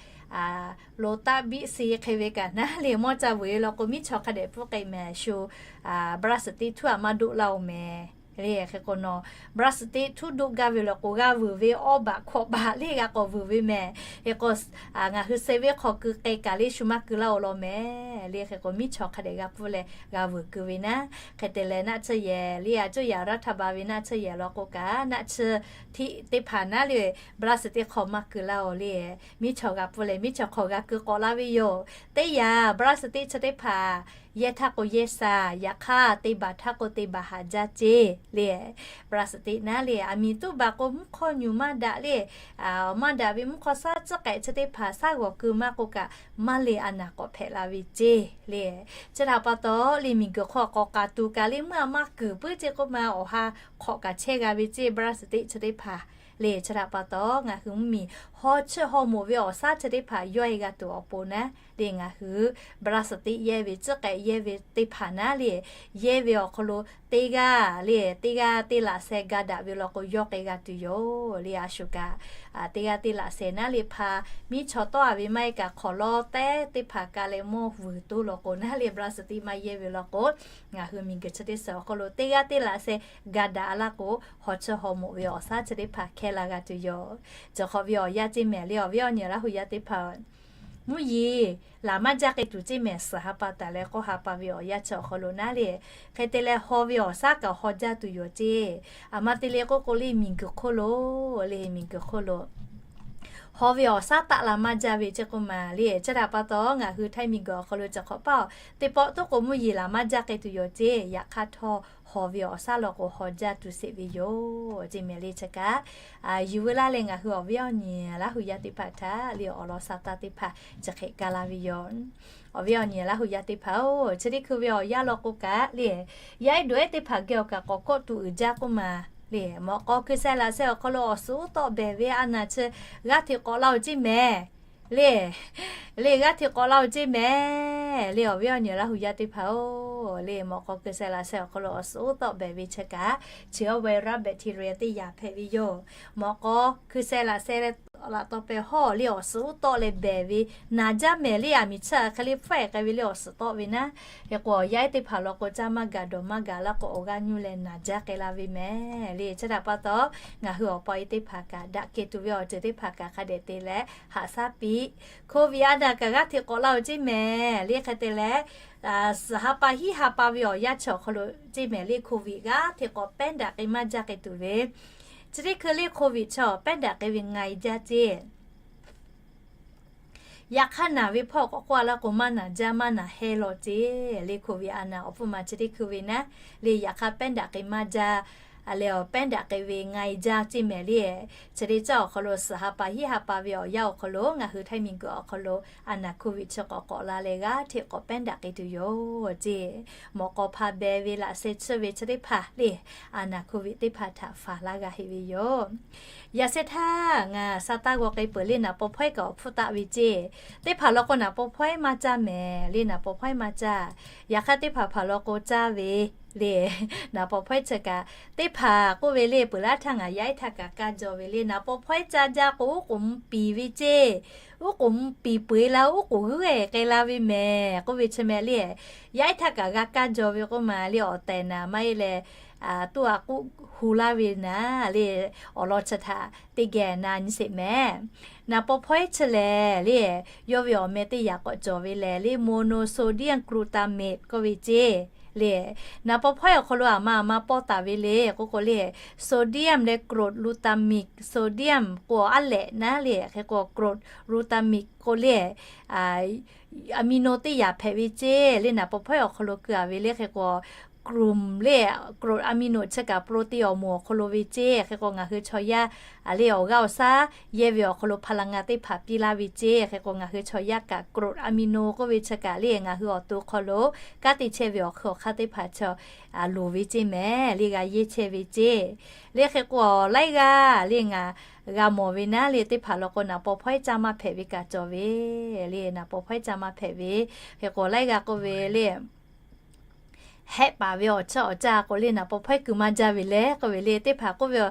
loꞈ taˆ biˆ si hk'e ve kaꞈ naˉ le mawˇ ca vuiˬ e law k'o, miˉ chaw hk'a dehꞈ pfuhˇ k'ai mehˍ shu, พลาสติก htuˉ aꞈ maˇ doˆ laˇ oˬ mehˍ le. Hk'e k'o nawˬ พลาสติก htuˉ doˆ gaˇ ve law k'o, g'a vuiˬ ve awˇ baꞈ hkawꞈ baꞈ le g'a k'awꞈ vuiˬ ve mehˍ. Hk'e k'o, ngaˬ hui se venˇ hk'aw keu k'ai kaꞈ le shu maˇ keu laˇ oˬ law mehˍ le. Hk'e k'o miˉ chaw hk'a dehꞈ g'a pfuhˇ leh g'a vuiˬ keu ve naˉ. Hk'e te leh naˆ tsuhˇ yehˬ le, a cuˇ yaꞈ raˇ htaˇ ba ve naˆ tsuhˇ yehˬ law k'o kaꞈ, naˆ tsuhˇ htiˆ teˇ hpaˍ naˉ le พลาสติก hk'aw maˇ keu laˇ oˬ le. Miˉ chaw g'a pfuhˇ leh miˉ chaw hk'aw g'a keu k'awꞈ laˇ ve yoˬ. Teˇ yanˇ พลาสติก chi teˇ hpaˍ yehˇ htaˇ k'o yehˇ sha, yaꞈ hk'aˇ te baˬ htaˇ k'o te baˬ haˍ jaˇ ceˇ le. พลาสติก naˉ le, aˬ miˍ tuˉ baˬ k'o mvuhˇ hk'awˇ nyuˬ maˇ daꞈ le, maˇ daꞈ ve mvuhˇ hk'awˇ shaˉ tcuhˉ k'ehꞈ chi teˇ hpaˍ shaˉ g'awˬ keu maˇ k'o kaꞈ, maˇ le a naˍ k'awꞈ hpehꞈ la ve ceˇ le. Chi htaꞈ pa taw le, miˬguiˬ hk'aw k'awꞈ k'aˍ tuˬ kaꞈ le mvuhˇ aꞈ maˇ kuiˬ puiˉ ceˇ k'oˆ ma, awˬ ha hk'awꞈ kaꞈ chehˇ g'a ve ceˇ พลาสติก chi teˇ hpaˍ le. Chi htaꞈ pa taw ngaˬ hui mvuhˇmiˬ haw chiˇ haw moˍ ve awˬ shaˉ chi teˇ hpaˍ yawˇ e g'a tuˬ awˬ pon naˉ le, ngaˬ hui พลาสติก yehˇ ve tcuhˉ k'ehꞈ yehˇ ve teˇ hpaˍ naˉ le, yehˇ ve awˬ hk'aw lo teˇ g'aˇ le, teˇ g'aˇ teˇ laꞈ sheh ga daꞈ ve law k'o yawˇ k'ai g'a tuˬ yoˬ le. A shu kaꞈ, teˇ g'aˇ teˇ laꞈ sheh naˉ le hpa miˉ chaw tawˆ a ve maˇ heˆ kaꞈ hk'awꞈ lawˉ tehˉ teˇ hpaˍ ka leh mawˇ vuiˬ toˇ law k'o naˉ le พลาสติก maˇ yehˇ ve law k'o, ngaˬ hui miˬguiˬ chi teˇ suhˍ awˬ hk'aw lo teˇ g'aˇ teˇ laꞈ sheh ga daꞈ laˇ k'o, haw chiˇ haw moˍ ve awˬ shaˉ chi teˇ hpaˍ hkehˇ la g'a tuˬ yoˬ. Cawˬ hk'awꞈ ve awˬ yanˇ ceˇ mehˍ le, awˬ viˉ awˬ nyi Laˇ huˍ yaˇ teˇ hpaˍ, mvuhˇ yeˬ laˬ maˇ jaˇ k'ai tuˬ ceˇ mehˍ, suhˍ ha pa taˍ leh k'awˇ ha pa ve awˬ yanˇ chi awˬ hk'aw lo naˉ le, hk'e te leh haw ve awˬ shaˉ kaꞈ haw jaˇ tuˬ yoˬ ceˇ. Aˬ ma te le k'oˆ k'o le, miˬguiˬ hk'oˆ lo le, miˬguiˬ hk'oˆ lo haw ve awˬ shaˉ taˆ la maˇ jaˇ ve ceˇ k'oˆ ma le. Chi htaꞈ pa taw ngaˬ hui Htaiˇ miˬguiˬ awˬ hk'aw lo cawˬ hk'awꞈ paˇ teˇ pawˆ tuˉ k'o mvuhˇ yeˬ laˬ maˇ jaˇ k'ai tuˬ yoˬ ceˇ. Yaꞈ hk'aˇ htawˇ haw ve awˬ shaˉ law k'o haw jaˇ tuˬ sheˍ ve yoˬ ceˇ mehˍ le. Chi kaꞈ, yuˬ veu laˇ leh ngaˬ hui awˬ viˉ awˬ nyi Laˇ huˍ yaˇ teˇ hpaˍ htaꞈ le awˬ lawn sha taˇ teˇ hpaˍ chi hk'e ka la ve yoˬ. Awˬ viˉ awˬ nyi Laˇ huˍ yaˇ teˇ hpaˍ-oˬ, chi teˇ hkui ve awˬ yanˇ law k'o kaꞈ le, yaˇ ehˉ dawˬ ehˉ teˇ hpaˍ geh awˬ kaꞈ k'awꞈ kawˆ tuˬ uiˍ jaˇ k'oˆ ma le. Mawꞈ k'aw hkui sheh laꞈ sheh awˬ hk'aw lo awˬ suhˍ uˉ tawˆ behˬ ve a naˍ chi g'aˇ hteꞈ k'awꞈ laˇ-oˬ ceˇ mehˍ le. Le g'aˇ hteꞈ k'awꞈ laˇ-oˬ ceˇ mehˍ le, awˬ viˉ awˬ nyi Laˇ huˍ yaˇ teˇ hpaˍ-oˬ le. Mawꞈ k'aw hkui sheh laꞈ sheh awˬ hk'aw lo awˬ suhˍ uˉ tawˆ behˬ ve chi kaꞈ, chi awˬ virus bacteria teˇ yanˇ hpehꞈ ve yoˬ. Mawꞈ k'aw hkui sheh laꞈ sheh laꞈ taw pehˬ hawˇ le awˬ suhˍ uˉ tawˆ leh behˬ ve naˍ jaˇ mehˍ le. Aˬ miˍ chi hk'e le hpfuhˆ-e k'ai ve le awˬ suhˍ tawˆ ve naˉ. Hk'e k'o awˬ yaˇ ehˉ teˇ hpaˍ law k'o caˇ maˇ gaˬ dawˬ maˇ gaˬ laˇ k'o awˬ g'aˇ nyuˇ leh naˍ jaˇ k'ai la ve mehˍ le. Chi htaꞈ pa taw ngaˬ hui awˬ pa e teˇ hpaˍ kaꞈ daꞈ kehˬ tuˬ ve awˬ ceuˬ teˇ hpaˍ kaꞈ hk'a dehꞈ te leh haꞈ shaˉ piˇ. Covid a naˍ kaꞈ g'aˇ hteꞈ k'awꞈ laˇ-oˬ ceˇ mehˍ le. Hk'e te leh, suhˍ ha pa hiˉ ha pa ve awˬ yanˇ chi awˬ hk'aw lo ceˇ mehˍ le, Covid g'aˇ hteꞈ k'awꞈ pehˉ daꞈ k'ai maˇ jaˇ k'ai tuˬ ve, chi teˇ hkui le Covid chi awˬ pehˉ daꞈ k'ai ve nga e jaˇ ceˇ. Yaꞈ hk'aˇ naˬ ve hpawˇ k'awꞈ k'oˆ a laˇ k'o maˇ naˬ jaˇ maˇ naˬ hehˇ law ceˇ le. Covid a naˍ awˬ hpfuhˇ ma chi teˇ hkui ve naˉ le, yaꞈ hk'aˇ pehˉ daꞈ k'ai maˇ jaˇ a leh awˬ pehˉ daꞈ k'ai ve ไงจ๊ะ ceˇ mehˍ le. Chi teˇ caˉ awˬ hk'aw lo suhˍ ha pa hiˉ ha pa ve awˬ yanˇ awˬ hk'aw lo ngaˬ hui Thai miˬguiˬ awˬ hk'aw lo a naˍ โควิด chi k'awꞈ k'awꞈ la leh g'aˇ hteꞈ k'awꞈ pehˉ daꞈ k'ai tuˬ yoˬ ceˇ. Mawꞈ k'aw hpa beh ve laꞈ sheh tsuhˇ ve chi teˇ hpaˍ le, a naˍ โควิด teˇ hpaˍ htaꞈ faˍ laˇ g'a heˆ ve yoˬ. Yaꞈ sheh htaˇ ngaˬ sa taˇ g'aw k'ai peuˬ le naˍ paw hpawehˇ kaꞈ awˬ hpfuhˇ taˆ ve ceˇ. Teˇ hpaˍ law k'o naˍ paw hpawehˇ maˇ caˇ mehˍ le, naˍ paw hpawehˇ maˇ caˇ. Yaꞈ hk'aˇ teˇ hpaˍ hpaˍ law k'o caˇ ve le. Naˍ paw hpawehˇ chi kaꞈ teˇ hpaˍ k'oˆ ve le, peuˬ laˇ htaˇ ngaˬ yaˇ ehˉ htaˇ kaꞈ kaˇ jaw ve le, naˍ paw hpawehˇ caˇ jaˇ k'o uˉ k'oˍ mvuh piˍ ve ceˇ. Uˉ k'oˍ mvuh piˍ peu eˬ la uˉ k'oˍ g'uiˇ k'ai la ve mehˍ k'oˆ ve chi mehˍ le. Yaˇ ehˉ htaˇ kaꞈ g'a kaˇ jaw ve k'oˆ ma le, awˬ tehˬ naˍ maˇ heˆ leh tuˇ a k'oˆ hu laˇ ve naˍ le, awˬ lawn chi htaꞈ teˇ geh na nyi sheˍ mehˍ. Naˍ paw hpawehˇ chi lehˬ le, yawˇ ve awˬ meh teˇ yaꞈ k'awꞈ cawˬ ve lehˬ le, monosodium glutamate k'oˆ ve ceˇ le. Naˍ paw hpawehˇ awˬ hk'aw lo aˬ ma aˬ ma pawˇ taˍ ve le k'oˆ k'o le, sodium leh glutamate, sodium k'o aˉ lehꞈ naˉ le, hk'e k'o glutamate k'o le, amino teˇ yaꞈ hpehꞈ ve ceˇ le. Naˍ paw hpawehˇ awˬ hk'aw lo keu a ve le hk'e k'o, glutamate le, glutamate amino chi kaꞈ protein awˬ moˍ awˬ hk'aw lo ve ceˇ. Hk'e k'o ngaˬ hui chaw yaˇ le awˬ g'aˇ awˬ shaˉ yehˇ ve awˬ hk'aw lo พลังงาน teˇ hpaˍ piˇ laˇ ve ceˇ. Hk'e k'o ngaˬ hui chaw yaˇ kaꞈ glutamate amino k'oˆ ve chi kaꞈ le ngaˬ hui awˬ to hk'aw lo kanˉ te chehˇ ve awˬ hk'aw hk'aˇ teˇ hpaˍ chaw loˍ ve ceˇ mehˍ le, g'a yehˇ chehˇ ve ceˇ. Le hk'e k'o laiˉ g'aˇ le ngaˬ g'a mawˬ ve naˉ le, teˇ hpaˍ law k'o naˍ paw hpawehˇ caˇ maˇ hpehꞈ ve kaꞈ cawˬ ve le, naˍ paw hpawehˇ caˇ maˇ hpehꞈ ve. Hk'e k'o laiˉ g'aˇ k'oˆ ve le, hehˆ paˍ ve awˬ chawˇ awˬ caˇ k'o le naˍ paw hpawehˇ kuiˬ maˇ jaˇ ve le k'oˆ ve le, teˇ hpaˍ k'oˆ ve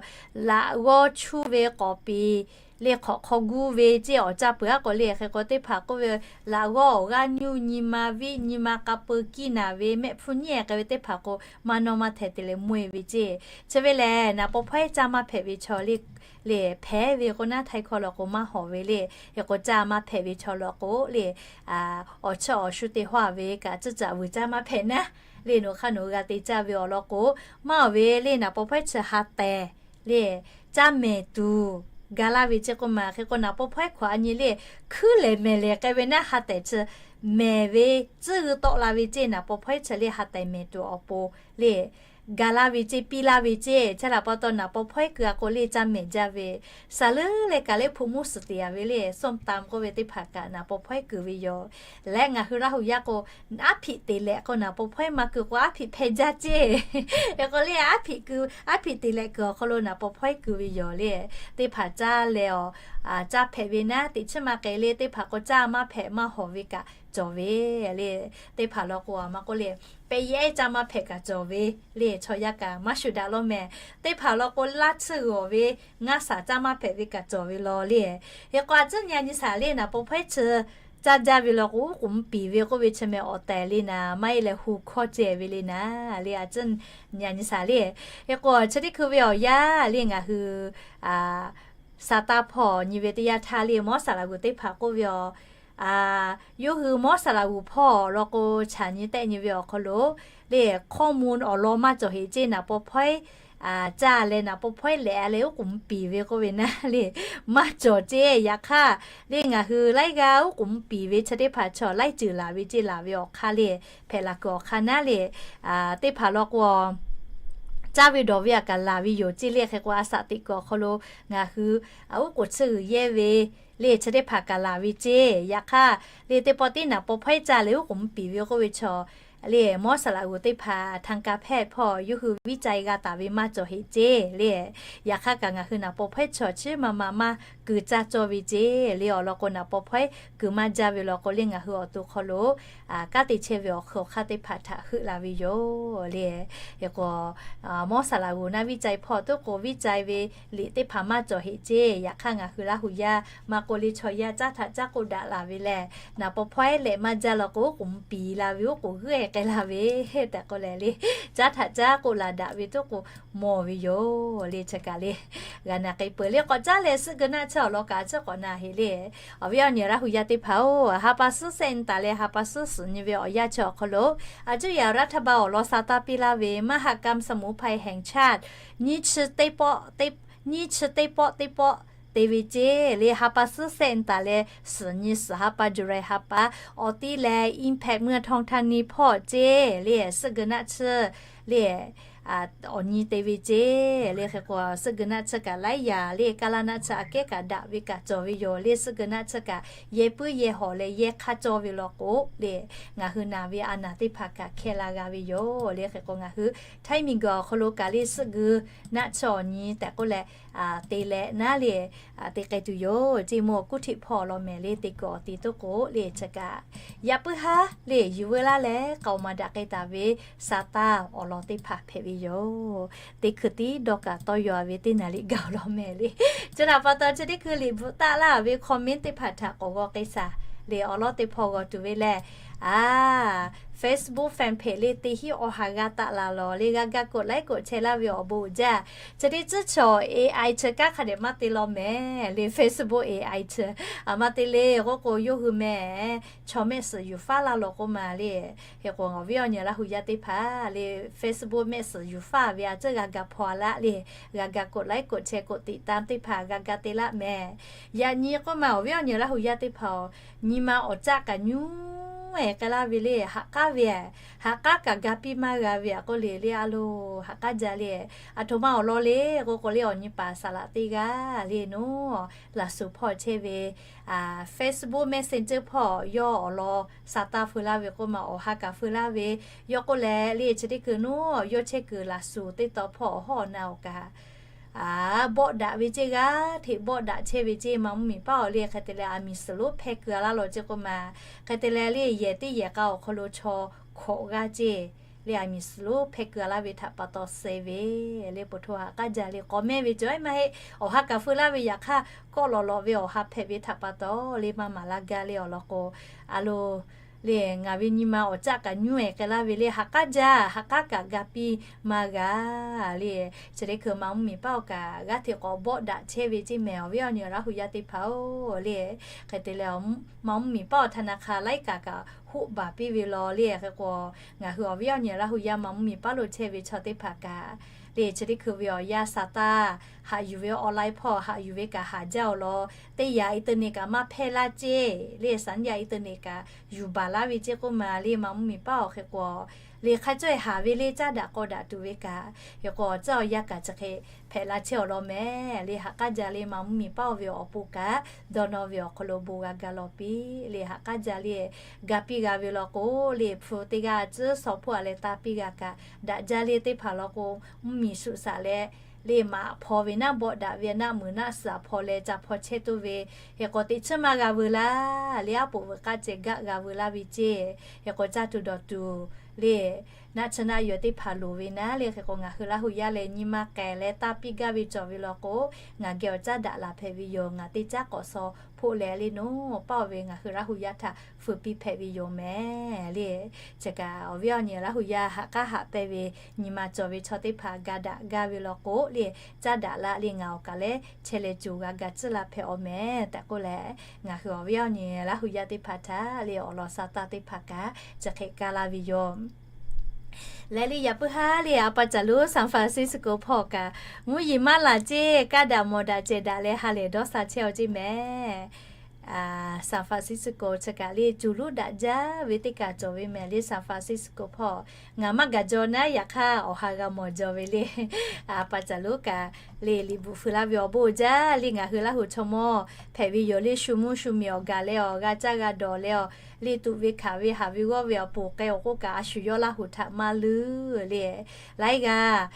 laꞈ g'awˇ chuˇ ve k'awꞈ piˍ le, hk'awꞈ hk'aw guˇ ve ceˇ awˬ caˇ peuˬ aˉ k'o le. Hk'e k'o teˇ hpaˍ k'oˆ ve laꞈ g'awˇ awˬ g'aˇ nyuˇ nyi ma viˆ nyi ma k'a peu kiˇ naˍ ve mehˆ hpfuhˇ nyi k'ai ve teˇ hpaˍ k'o maˇ nawˇ maˇ hteh te leh mawˇ e ve ceˇ. Chi ve lehˬ naˍ paw hpawehˇ caˇ maˇ hpehꞈ ve chaw le, le hpehꞈ ve k'o naˉ Htaiˇ hkawˇ law k'o maˇ hawˍ ve le. Hk'e k'o caˇ maˇ hpehꞈ ve chaw law k'o le, awˬ chawˇ awˬ shu te hawˇ ve kaꞈ tcuhˇ caꞈ vuiˬ caˇ maˇ hpehꞈ naˉ le, nawˬ hk'aˇ nawˬ g'a te caˇ ve awˬ lawn k'o maˇ awˬ ve le, naˍ paw hpawehˇ chi ha tehˬ le caˇ mehˍ tuˬ ga laˇ ve ceˇ k'oˆ ma. Hk'e k'o naˍ paw hpawehˇ hkawꞈ a nyi le, hkuiˉ lehˍ mehˍ lehˍ k'ai ve naˉ ha tehˬ chi mehˍ ve tcuhˇ g'uiˇ tawˆ la ve ceˇ. Naˍ paw hpawehˇ chi le ha tehˬ mehˍ tuˬ awˬ pon le ga laˇ ve ceˇ, piˇ laˇ ve ceˇ. Chi htaꞈ pa taw naˍ paw hpawehˇ kuiˬ a k'o le caˇ mehˍ jaˇ ve, saˍ leuˉ leh kaꞈ le hpu muˇ suhˍ te a ve le, ส้มตำ k'oˆ ve teˇ hpaˍ kaꞈ naˍ paw hpawehˇ kuiˬ ve yoˬ. Leh ngaˬ hui Laˇ hu yaˇ k'o aˉ hpiꞈ te leh k'o naˍ paw hpawehˇ maˇ kuiˬ k'o aˉ hpiꞈ hpehꞈ jaˇ ceˇ. Hk'e k'o le aˉ hpiꞈ kuiˬ, aˉ hpiꞈ te leh kuiˬ awˬ hk'aw lo naˍ paw hpawehˇ kuiˬ ve yoˬ le. Teˇ hpaˍ caˇ leh awˬ caˇ hpehꞈ ve naˉ teꞈ chiˉ maˇ k'ai le, teˇ hpaˍ k'o caˇ maˇ hpehꞈ maˇ hawˍ ve kaꞈ cawˬ ve le. Teˇ hpaˍ law k'o a ma k'oˆ le, pehꞈ yehˇ caˇ maˇ hpehꞈ kaꞈ cawˬ ve le, chaw yaˇ kaꞈ maˇ shuˍ daꞈ law mehˍ. Teˇ hpaˍ law k'o laˇ tsuhˇ g'awˬ ve ngaˇ shaˍ caˇ maˇ hpehꞈ ve kaꞈ cawˬ ve law le. Hk'e k'o a tcuhˉ nyi a nyi shaˍ le naˍ paw hpawehˇ chi caˇ jaˇ ve law k'o uˉ k'oˍ mvuh piˍ ve k'oˆ ve chi mehˍ awˬ tehˬ le naˍ maˇ heˆ leh hu hkawˇ ceh ve le naˍ le a tcuhˉ nyi a nyi shaˍ le. Hk'e k'o chi teˇ hkui ve awˬ yanˇ le ngaˬ hui sa taˇ hpawˇ nyi ve teˇ yanˇ htaˇ le mawˉ saˍ laˍ g'uˬ teˇ hpaˍ k'oˆ ve a, yawˇ hui mawˉ saˍ laˍ g'uˬ hpawˇ law k'o chaꞈ nyi tehˆ nyi ve awˬ hk'aw lo le ข้อมูล awˬ lawn maˇ cawˬ heꞈ ceˇ, naˍ paw hpawehˇ caˇ leh naˍ paw hpawehˇ lehꞈ a leh uˉ k'oˍ mvuh piˍ ve k'oˆ ve naˉ le maˇ cawˬ ceˇ. Yaꞈ hk'aˇ le ngaˬ hui laiˉ g'aˇ uˉ k'oˍ mvuh piˍ ve chi teˇ hpaˍ chaw laiˉ ceuˬ laˬ ve ceˇ laˬ ve awˬ hk'aˇ le hpehꞈ la kuiˬ awˬ hk'aˇ naˉ le teˇ hpaˍ law k'o caˇ ve dawˬ ve a kaꞈ laˬ ve yoˬ ceˇ le. Hk'e k'o a shaꞈ teꞈ kuiˬ awˬ hk'aw lo ngaˬ hui uˉ k'oˍ tsuhˇ g'uiˬ yehˇ ve le chi teˇ hpaˍ kaꞈ laˬ ve ceˇ. Yaꞈ hk'aˇ le teˇ pawˆ tiˉ naˍ paw hpawehˇ caˇ leh uˉ k'oˍ mvuh piˍ ve k'oˆ ve chaw le mawˉ saˍ laˍ g'uˬ teˇ hpaˍ ทางการแพทย์ hpawˇ yawˇ hui viˇ caˇ g'a taˍ ve maˇ cawˬ heꞈ ceˇ le. Yaꞈ hk'aˇ kaꞈ ngaˬ hui naˍ paw hpawehˇ chaw chi maˇ maˇ maˇ kuiˬ caˇ cawˇ ve ceˇ le. Awˬ lawn k'o naˍ paw hpawehˇ kuiˬ maˇ jaˇ ve law k'o le ngaˬ hui awˬ to hk'aw lo kanˉ te chehˇ ve awˬ hk'aw hk'aˇ teˇ hpaˍ htaꞈ heuˆ la ve yoˬ le. Hk'e k'o mawˉ saˍ laˍ g'uˬ naˉ viˇ caˇ hpawˇ tuˉ k'o viˇ caˇ ve liꞈ teˇ hpaˍ maˇ cawˬ heꞈ ceˇ. Yaꞈ hk'aˇ ngaˬ hui Laˇ hu yaˇ maˇ k'oˆ le chaw yaˇ caˉ htaꞈ caˉ k'oˆ daꞈ laˬ ve lehˬ, naˍ paw hpawehˇ lehꞈ maˇ jaˇ law k'o uˉ k'oˍ mvuh piˍ la ve uˉ k'oˍ g'uiˇ k'ai la ve tehꞈ k'oˆ leh le, caˉ htaꞈ caˉ k'oˆ laˬ daꞈ ve tuˉ k'o mawˬ ve yoˬ le. Chi kaꞈ le g'a na k'ai peuˬ le k'awꞈ caˉ leh suhˆ geu naˆ tsuhˇ awˬ lawn kaꞈ tsuhˇ k'awꞈ na heꞈ le. Awˬ viˉ awˬ nyi Laˇ hu yaˇ teˇ hpaˍ-oˬ, ha pa suhˉ sehˆ nyi taˍ leh ha pa suhˉ suhˍ nyi ve awˬ yanˇ chi awˬ hk'aw lo a cuˇ yaꞈ รัฐบาล awˬ lawn sa taˇ piˇ laˇ ve มหกรรมสมุนไพรแห่งชาติ nyiˇ chi teˇ pawˆ teˇ pawˆ te ve ceˇ le. Ha pa suhˉ sehˆ nyi taˍ leh suhˍ nyi suhˍ ha pa July ha pa awˬ tiˉ leh อิมแพค เมืองทองธานี hpawˇ ceˇ le suhˆ geu naˆ tsuhˇ le awˬ nyi te ve ceˇ le. Hk'e k'o, suhˆ geu naˆ tsuhˇ kaꞈ laiˉ yaꞈ le, kaˇ laˇ naˆ tsuhˇ aꞈ kehˉ kaꞈ daꞈ ve kaꞈ cawˬ ve yoˬ le. Suhˆ geu naˆ tsuhˇ kaꞈ yehˇ puiˉ yehˇ hawˍ leh yehˇ hk'aˇ cawˇ ve law k'o le, ngaˬ hui naˬ ve a naˬ teˇ hpaˍ kaꞈ hkeh la g'a ve yoˬ le. Hk'e k'o, ngaˬ hui Htaiˇ miˬguiˬ awˬ hk'aw lo kaꞈ le suhˆ geu naˆ tsuhˇ awˬ nyi tehꞈ k'oˆ leh te leh naˉ le te k'ai tuˬ yoˬ. Ceˇ mawˇ kuˉ hteꞈ hpawˇ law mehˍ le, te kuiˬ awˬ te toˉ k'o le chi kaꞈ, yaꞈ puiˉ haˉ le yuˬ veu laˇ leh k'aoˍ maˍ daꞈ k'ai taˍ ve sa taˇ awˬ lawn teˇ hpaˍ hpehꞈ ve yoˬ. Teˇ hkui tiˉ dawˇ kaꞈ tawˇ yaw ve teˇ naˍ riˍ gaˬ law mehˍ le. Chi htaꞈ pa taw, chi teˇ hkui liꞈ bvuhꞈ taˆ laˇ ve comment teˇ hpaˍ htaꞈ k'awꞈ g'aw k'ai shaˍ le awˬ lawn teˇ hpawˇ g'aw tuˬ ve lehˬ, a, Facebook fan page le teˇ hinˉ awˬ ha g'a taˆ la lawˬ le, g'a ga กดไลค์ กดแชร์ laˇ ve awˬ bon uiˍ jaˇ. Chi teˇ tcuhˉ chaw A I chi kanˉ hk'a dehꞈ maˇ te law mehˍ le, Facebook A I chi a maˇ te le k'oˆ k'o yawˇ hui mehˍ, chaw mehˆ suhˍ yuˬ faˉ laˇ lawˬ k'oˆ ma le. Hk'e k'o, awˬ viˉ awˬ nyi Laˇ hu yaˇ teˇ hpaˍ le Facebook mehˆ suhˍ yuˬ faˉ ve a tcuhˉ g'a ga hpaw laˇ le, g'a ga กดไลค์ กดแชร์ กดติดตาม teˇ hpaˍ g'a ga te laˇ mehˍ. Yaꞈ nyi k'oˆ ma, awˬ viˉ awˬ nyi Laˇ hu yaˇ teˇ hpaˍ-oˬ, nyi ma awˬ caˆ kaꞈ nyuˇ-e k'ai laˇ ve le, haꞈ k'aˉ ve, haꞈ k'aˉ kaꞈ ga piˇ maˇ g'a ve a k'oˆ le le a loˬ, haꞈ k'aˉ jaˇ le. Aˬ htoꞈ ma awˬ lawn le k'oˆ k'o le, awˬ nyi paˍ saˍ laꞈ teˇ g'aˇ le naˉ, laˬ suhˍ hpawˇ chehˇ ve Facebook Messenger hpawˇ yawˇ awˬ lawn sa taˇ feu laˇ ve k'oˆ ma, awˬ ha kaꞈ feu laˇ ve. Yawˇ k'oˆ leh le chi teˇ hkui naˉ yawˇ chehˇ kuiˬ laˬ suhˍ teˇ taw hpawˇ awˬ hawˉ awˬ na awˬ kaꞈ bawˆ daꞈ ve ceˇ, g'aˇ hteꞈ bawˆ daꞈ chehˇ ve ceˇ. Ma mvuhˇ miˬ paˉ awˬ le hk'e te leh a miˬ suhˍ lonˉ hpehˇ keu a laˇ lawˬ ceˇ k'oˆ ma, hk'e te leh le yehˬ teˇ yehˬ k'a awˬ hk'aw lo chaw hkawꞈ g'aˇ ceˇ le, a miˬ suhˍ lonˉ hpehˇ keu a laˇ ve htaꞈ pa taw suh ve le, po hto haꞈ k'aˉ jaˇ le, k'awꞈ mehˇ ve cawˬ maˇ heˆ. Awˬ ha kaꞈ feu laˇ ve yaꞈ hk'aˇ, kawˆ lawꞈ lawꞈ ve awˬ ha hpehꞈ ve htaꞈ pa taw le maˇ maˍ laˇ gaˇ le awˬ lawn k'o, a loˬ le ngaˬ ve nyi ma awˬ caˆ kaꞈ nyuˇ-e k'ai laˇ ve le, haꞈ k'aˉ jaˇ, haꞈ k'aˉ kaꞈ ga piˇ maˇ g'a le. Chi teˇ hkui ma mvuhˇ miˬ paˉ awˬ kaꞈ g'aˇ hteꞈ k'awꞈ bawˆ daꞈ chehˇ ve ceˇ mehˍ, awˬ viˉ awˬ nyi Laˇ hu yaˇ teˇ hpaˍ-oˬ le. Hk'e te leh ma mvuhˇ miˬ paˉ awˬ htaꞈ na hk'a laiˉ kaꞈ kaꞈ hoˆ baˬ piˇ ve law le. Hk'e k'o, ngaˬ hui awˬ viˉ awˬ nyi Laˇ hu yaˇ ma mvuhˇ miˬ paˉ lo chehˇ ve chaw teˇ hpaˍ kaꞈ le chi teˇ hkui ve awˬ yanˇ sa taˇ haꞈ yuˬ ve online hpawˇ haꞈ yuˬ ve kaꞈ haˍ jaˇ awˬ lawn, teˇ yaꞈ internet kaꞈ maˇ hpehˇ laˇ ceˇ le, saˍ yaˇ internet kaꞈ yuˬ baˬ laˇ ve ceˇ k'oˆ ma le, ma mvuhˇ miˬ paˉ awˬ hk'e k'o, le hk'a cawehˇ haˍ ve le caˇ daꞈ k'aw daꞈ tuˬ ve kaꞈ, hk'e k'o tcuhˉ awˬ yanˇ kaꞈ chi hk'e hpehꞈ la chehˇ awˬ lawn mehˍ le. Haꞈ k'aˉ jaˇ le ma mvuhˇ miˬ paˉ awˬ ve awˬ pon kaꞈ dawˇ nawˇ ve awˬ hk'aw lo bon g'a ga lawˬ piˇ le, haꞈ k'aˉ jaˇ le ga piˇ g'a ve law k'o le, hpu teˇ g'aˇ tcuhˉ shaw hpoˆ a leh taˇ piˇ g'a kaꞈ, daꞈ jaˇ le teˇ hpaˍ law k'o, mvuhˇ miˬ shuꞈ shaꞈ leh le maꞈ hpawˇ ve naˆ bawˆ daꞈ ve naˆ muiˬ naˆ suhˍ hpawˇ leh ca hpawˇ chehˇ toˇ ve, hk'e k'o teꞈ chiˉ maˇ g'a veu laˇ le, aˉ poꞈ veuꞈ k'aˇ ceh gaˆ g'a veu laˇ ve ceˇ. Hk'e k'o caˇ tuˬ dawˬ tuˬ le naˆ tsuhˇ naˆ yaw teˇ hpaˍ loˍ ve naˉ le. Hk'e k'o ngaˬ hui Laˇ hu yaˇ leh nyi ma k'ehˬ leh taˇ piˇ gaˇ ve cawˬ ve law k'o, ngaˬ geh awˬ caˉ daꞈ laˬ hpehꞈ ve yoˬ. Ngaˬ teˇ caˉ k'awꞈ shaw hpoˆ leh le naˉ paˆ ve ngaˬ hui Laˇ hu yaˇ htaꞈ feu piˇ hpehꞈ ve yoˬ mehˍ le. Chi kaꞈ awˬ viˉ awˬ nyi Laˇ hu yaˇ haꞈ k'aˉ haꞈ pehnˇ ve nyi ma cawˬ ve chaw teˇ hpaˍ ga daꞈ gaˇ ve law k'o le, caˇ daꞈ laˇ le ngaˬ awˬ kaˬ leh chehˇ leh coˬ g'a ga tcuhˉ la hpehꞈ awˬ mehˍ tehꞈ k'oˆ leh, ngaˬ hui awˬ viˉ awˬ nyi Laˇ hu yaˇ teˇ hpaˍ htaꞈ le awˬ lawn sa taˇ teˇ hpaˍ kaꞈ chi hk'e kaˇ laˇ ve yoˬ. Leh le yaꞈ puiˉ haˉ le a pa caˬ lonˉ San Francisco hpawˇ kaꞈ mvuhˇ yeˬ maˇ laˬ ceˇ, kaˇ daꞈ mawˬ daꞈ cehˬ daꞈ leh ha lehˬ dawˇ sha chehˇ aw ceˇ mehˍ. San Francisco chi kaꞈ le cuˬ luˉ daꞈ jaˇ ve teˇ kaˬ cawˬ ve mehˍ le San Francisco hpawˇ. Ngaˬ maˇ gaˬ jaw naˉ yaꞈ hk'aˇ awˬ ha g'a mawˬ jaw ve le. A pa caˬ lonˉ kaꞈ le liꞈ bvuhꞈ feu laˇ ve awˬ bon jaˇ le ngaˬ hui Laˇ hu chaw mawˇ hpehꞈ ve yoˬ le. Shu mvuhˇ shu miˬ awˬ gaˬ leh awˬ g'a caˇ g'a dawˬ leh awˬ le tuꞈ ve hkanˍ ve haˍ ve g'awˇ ve awˬ pon k'ai awˬ k'oˆ kaꞈ a shu yawˇ Laˇ hu htaꞈ maˇ luˇ le. Laiˉ g'aˇ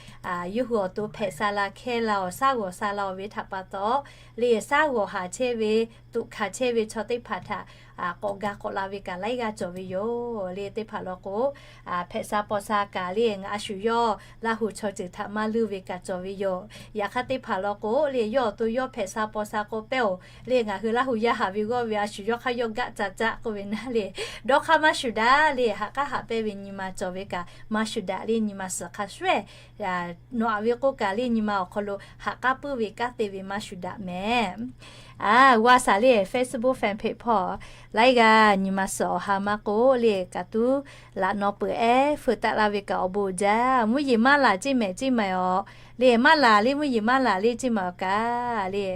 yawˇ hui awˬ to hpehꞈ sha la hkehˇ la awˬ shaˉ g'awˬ sha la awˬ ve htaꞈ pa taw le shaˉ g'awˬ haˍ chehˇ ve tuꞈ hkanˍ chehˇ ve chaw teˇ hpaˍ htaꞈ k'awꞈ ga k'awꞈ la ve kaꞈ laiˉ g'aˇ cawˬ ve yoˬ le. Teˇ hpaˍ law k'o hpehꞈ sha paw sha kaꞈ le ngaˬ a shu yawˇ Laˇ hu chaw ceuˬ htaꞈ maˇ luˇ ve kaꞈ cawˬ ve yoˬ. Yaꞈ hk'aˇ teˇ hpaˍ law k'o le yawˇ awˬ to yawˇ hpehꞈ sha paw sha k'o pehˇ-oˬ le ngaˬ hui Laˇ hu yaˇ haˍ ve g'awˇ ve a shu yawˇ hk'aˇ yawˇ gaˆ ca caˆ k'oˆ ve naˉ le, dawˇ hk'aˇ maˇ shu daꞈ le, haꞈ k'aˉ haꞈ pehnˇ ve nyi ma cawˬ ve kaꞈ maˇ shu daꞈ le, nyi ma suhˍ hk'a shuˉ-eˬ nawꞈ aꞈ ve k'oˆ kaꞈ le nyi ma awˬ hk'aw lo haꞈ k'aˉ puiˉ ve kanˉ te ve maˇ shu daꞈ mehˍ. A, g'a shaˍ le Facebook fan page hpawˇ laiˉ g'aˇ nyi ma suhˍ awˬ ha maˇ k'oˆ le kaꞈ tuˉ laꞈ naw peuˬ ehˉ feu taˆ laˇ ve kaꞈ awˬ bon jaˇ. Mvuhˇ yeˬ maˇ laˬ ceˇ mehˍ ceˇ maˍ-oˬ le, maˇ laˬ le mvuhˇ yeˬ maˇ laˬ le ceˇ maˍ-oˬ kaꞈ le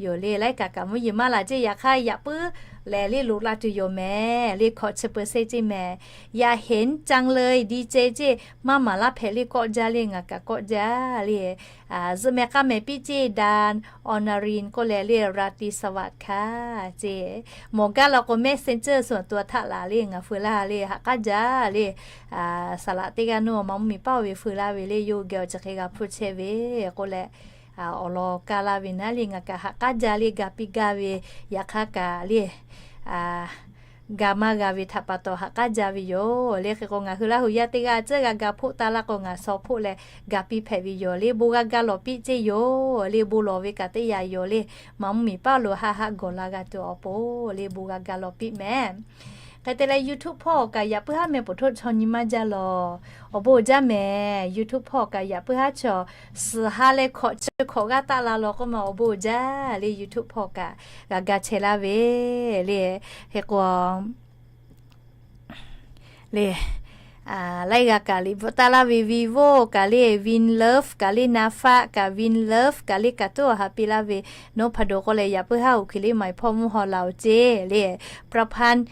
yoˬ le. Laiˉ kaꞈ kaꞈ mvuhˇ yeˬ maˇ laˬ ceˇ yaꞈ hk'aˇ yaꞈ puiˉ lehˬ le loꞈ la tuˬ yoˬ mehˍ le, hkawꞈ chi peu se ceˇ mehˍ. อยากเห็นจังเลย ดีเจ ceˇ, maˇ maˍ laˇ hpehꞈ le kawˆ jaˇ le, ngaˬ kaꞈ kawˆ jaˇ le. Zuhꞈ mehˍ k'aˇ mehˍ piˇ ceˇ, ดาน อรรินทร์ k'oˆ leh le ราตรีสวัสดิ์ค่ะ ceˇ. Mawˬ gaˇ la k'o เมสเซนเจอร์ ส่วนตัว htaꞈ laˬ le ngaˬ feu laˇ le, haꞈ k'aˉ jaˇ le. Saˍ laꞈ teˇ g'aˇ nuˇ ma mvuhˇ miˬ paˇ ve feu laˇ ve le, yawˇ hui geh awˬ ceuˬ hk'e g'a hpuˇ chehˇ ve k'oˆ leh, awˬ lawn kaˇ laˇ ve naˉ le ngaˬ kaꞈ haꞈ k'aˉ jaˇ le, ga piˇ gaˇ ve, yaꞈ hk'aˇ kaꞈ le ga maˇ g'a ve htaꞈ pa taw haꞈ k'aˉ jaˇ ve yoˬ le. Hk'e k'o ngaˬ hui Laˇ hu yaˇ teˇ g'aˇ ceuˬ g'a ga hpoˆ taˇ laˇ k'o ngaˬ shaw hpoˆ leh ga piˇ hpehꞈ ve yoˬ le. Bon g'a ga lawˬ piˇ ceˇ yoˬ le, bon lawˬ ve kaꞈ teˇ yanˇ yoˬ le. Ma mvuhˇ miˬ paˇ lo haˆ haˆ gawˬ la g'a tuˬ awˬ pon le bon g'a ga lawˬ piˇ mehˍ. Hk'e te leh YouTube hpawˇ kaꞈ yaꞈ puiˉ haˉ meh poˬ htoˆ chaw nyi maˇ jaˇ lawˬ. Awˬ bon jaˇ mehˍ. YouTube hpawˇ kaꞈ yaꞈ puiˉ haˉ chaw suhˍ ha leh hkawꞈ chi hkawꞈ g'aˇ taˆ la lawˬ k'oˆ ma awˬ bon jaˇ le. YouTube hpawˇ kaꞈ g'a ga chehˇ laˇ ve le. Hk'e k'o le, laiˉ g'aˇ kaꞈ liꞈ bvuhꞈ taˍ laˇ ve Vivo kaꞈ le, Vinlove kaꞈ le, Nafaˆ kaꞈ Vinlove kaꞈ le, kaꞈ tuˉ awˬ ha piˇ laˇ ve, Nohpado k'oˆ leh yaꞈ puiˉ haˉ oˬ hkui le ไหมพรหม mvuhˇ haw laˬ oˬ ceˇ le. ประพันธ์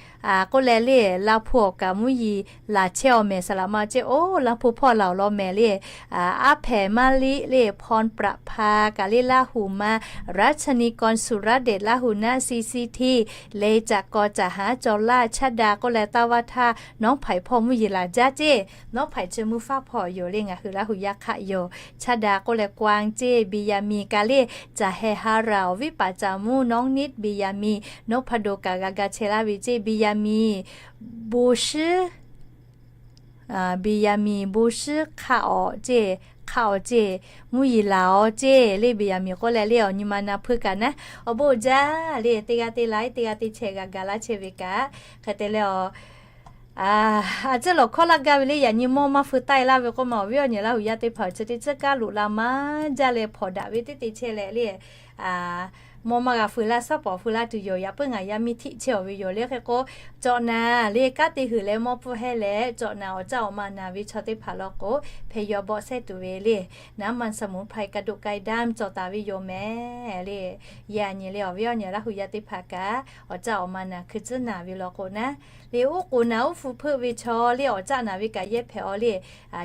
k'oˆ leh le, Laˇ hpu awˬ kaꞈ mvuhˇ yiˍ laˬ chehˇ awˬ mehˍ saˍ laꞈ ma ceˇ, oˇ Laˇ hpu hpawˇ laˬ awˬ lawn mehˍ le. Aˉ hpehˍ maˇ liˆ le, พรประภา kaꞈ le, Laˇ hu ma รัชนีกร สุรเดช Laˇ hu naˆ ซีซีที le, caꞈ kaw caꞈ haˉ caw laˇ, Chaˇ da k'oˆ leh ต้าว่าท่า Nawˉ hpaiˍ hpawˇ mvuhˇ yiˍ laˬ jaˇ ceˇ. Nawˉ hpaiˍ chi mvuhˇ faˉ hpawˇ yoˬ le, ngaˬ hui Laˇ hu yaˇ hk'aˆ yoˬ. Chaˇ da k'oˆ leh กวาง ceˇ, Biˇ yaˇ miˬ kaꞈ le, caˬ heh ha raˬ awˬ viˉ paˍ caˍ mvuhˇ น้องนิด Biˇ yaˇ miˬ, Nohpado kaꞈ g'a ga chehˇ laˇ ve ceˇ, Biˇ yaˇ miˬ, Bon shiˉ Biˇ yaˇ miˬ, bon shiˉ hk'aˆ awˬ ceˇ, hk'aˆ awˬ ceˇ, mvuhˇ yiˍ laˬ awˬ ceˇ le. Biˇ yaˇ miˬ k'oˆ leh le awˬ nyi ma na hpuiˇ kaꞈ naˉ, awˬ bon uiˍ jaˇ le. Teˇ g'aˇ teˇ laiˉ teˇ g'aˇ teˇ chehˇ g'a ga laˇ chehˇ ve kaꞈ, hk'e te leh a, a ciˉ lawˬ hkawˇ laˇ gaˇ ve le, yaꞈ nyi mawˇ maˇ feu taˆ e laˇ ve k'oˆ ma awˬ viˉ awˬ nyi Laˇ hu yaˇ teˇ hpaˍ chi teˇ ciˉ kaꞈ loꞈ la maˇ jaˇ leh hpawnˬ daꞈ ve teˇ te chehˇ leh le, mawˇ maˇ g'a feu laˇ, shaˉ pawˍ feu laˇ tuˬ yoˬ. Yaꞈ puiˉ ngaˬ yaˇ miˇ htiˆ chehˇ awˬ ve yoˬ le. Hk'e k'o, cawꞈ naˍ le kanˉ te huiˬ leh mawˇ pfuhˇ hehˇ leh cawꞈ naˍ awˬ caˇ awˬ ma naˍ ve chaw teˇ hpaˍ law k'o, hpeh yaw bawˆ sehˉ tuˬ ve le, น้ำมันสมุนไพร กระดูกไก่ดำ cawˬ taˍ ve yoˬ mehˍ le. Yaꞈ nyi le awˬ viˉ awˬ nyi Laˇ hu yaˇ teˇ hpaˍ kaꞈ awˬ caˇ awˬ ma naˍ hkui tcuhˉ naˍ ve law k'o naˉ, le uˉ k'oˍ naˍ uˉ hpu hpeuˆ ve chaw le awˬ caˇ naˍ ve kaꞈ yehˇ hpehꞈ aw le,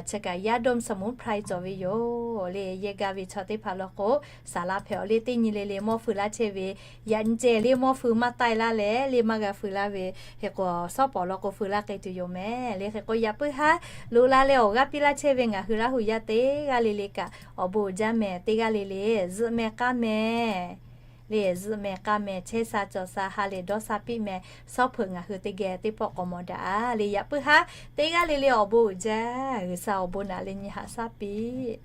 chi kaꞈ ยาดมสมุนไพร cawˬ ve yoˬ le. Yehˇ gaˇ ve chaw teˇ hpaˍ law k'o, saˍ laꞈ hpehꞈ aw le. Teˇ nyi le le mawˇ feu laˇ chehˇ ve, yaꞈ nyi ceh le mawˇ feu maˇ taˆ e laˇ leh le maˇ g'a feu laˇ ve, hk'e k'o shaˉ pawˍ law k'o feu laˇ k'ai tuˬ yoˬ mehˍ le. Hk'e k'o yaꞈ puiˉ haˉ loꞈ la leh awˬ g'aˇ piˇ laˇ chehˇ ve ngaˬ hui Laˇ hu yaˇ teˇ g'aˇ le le kaꞈ awˬ bon uiˍ jaˇ mehˍ. Teˇ g'aˇ le le zuhꞈ meh k'aˇ meh le, zuhꞈ meh k'aˇ meh, chehˇ sha cawˬ sha ha lehˬ dawˇ sha piˇ meh. Shaˉ hpeuꞈ ngaˬ hui teˇ geh teˇ pawˆ k'awꞈ mawˬ daꞈ le. Yaꞈ puiˉ haˉ teˇ g'aˇ le le awˬ bon uiˍ jaˇ. G'uiˬ sha awˬ bon naꞈ leh nyi haꞈ shaˉ piˇ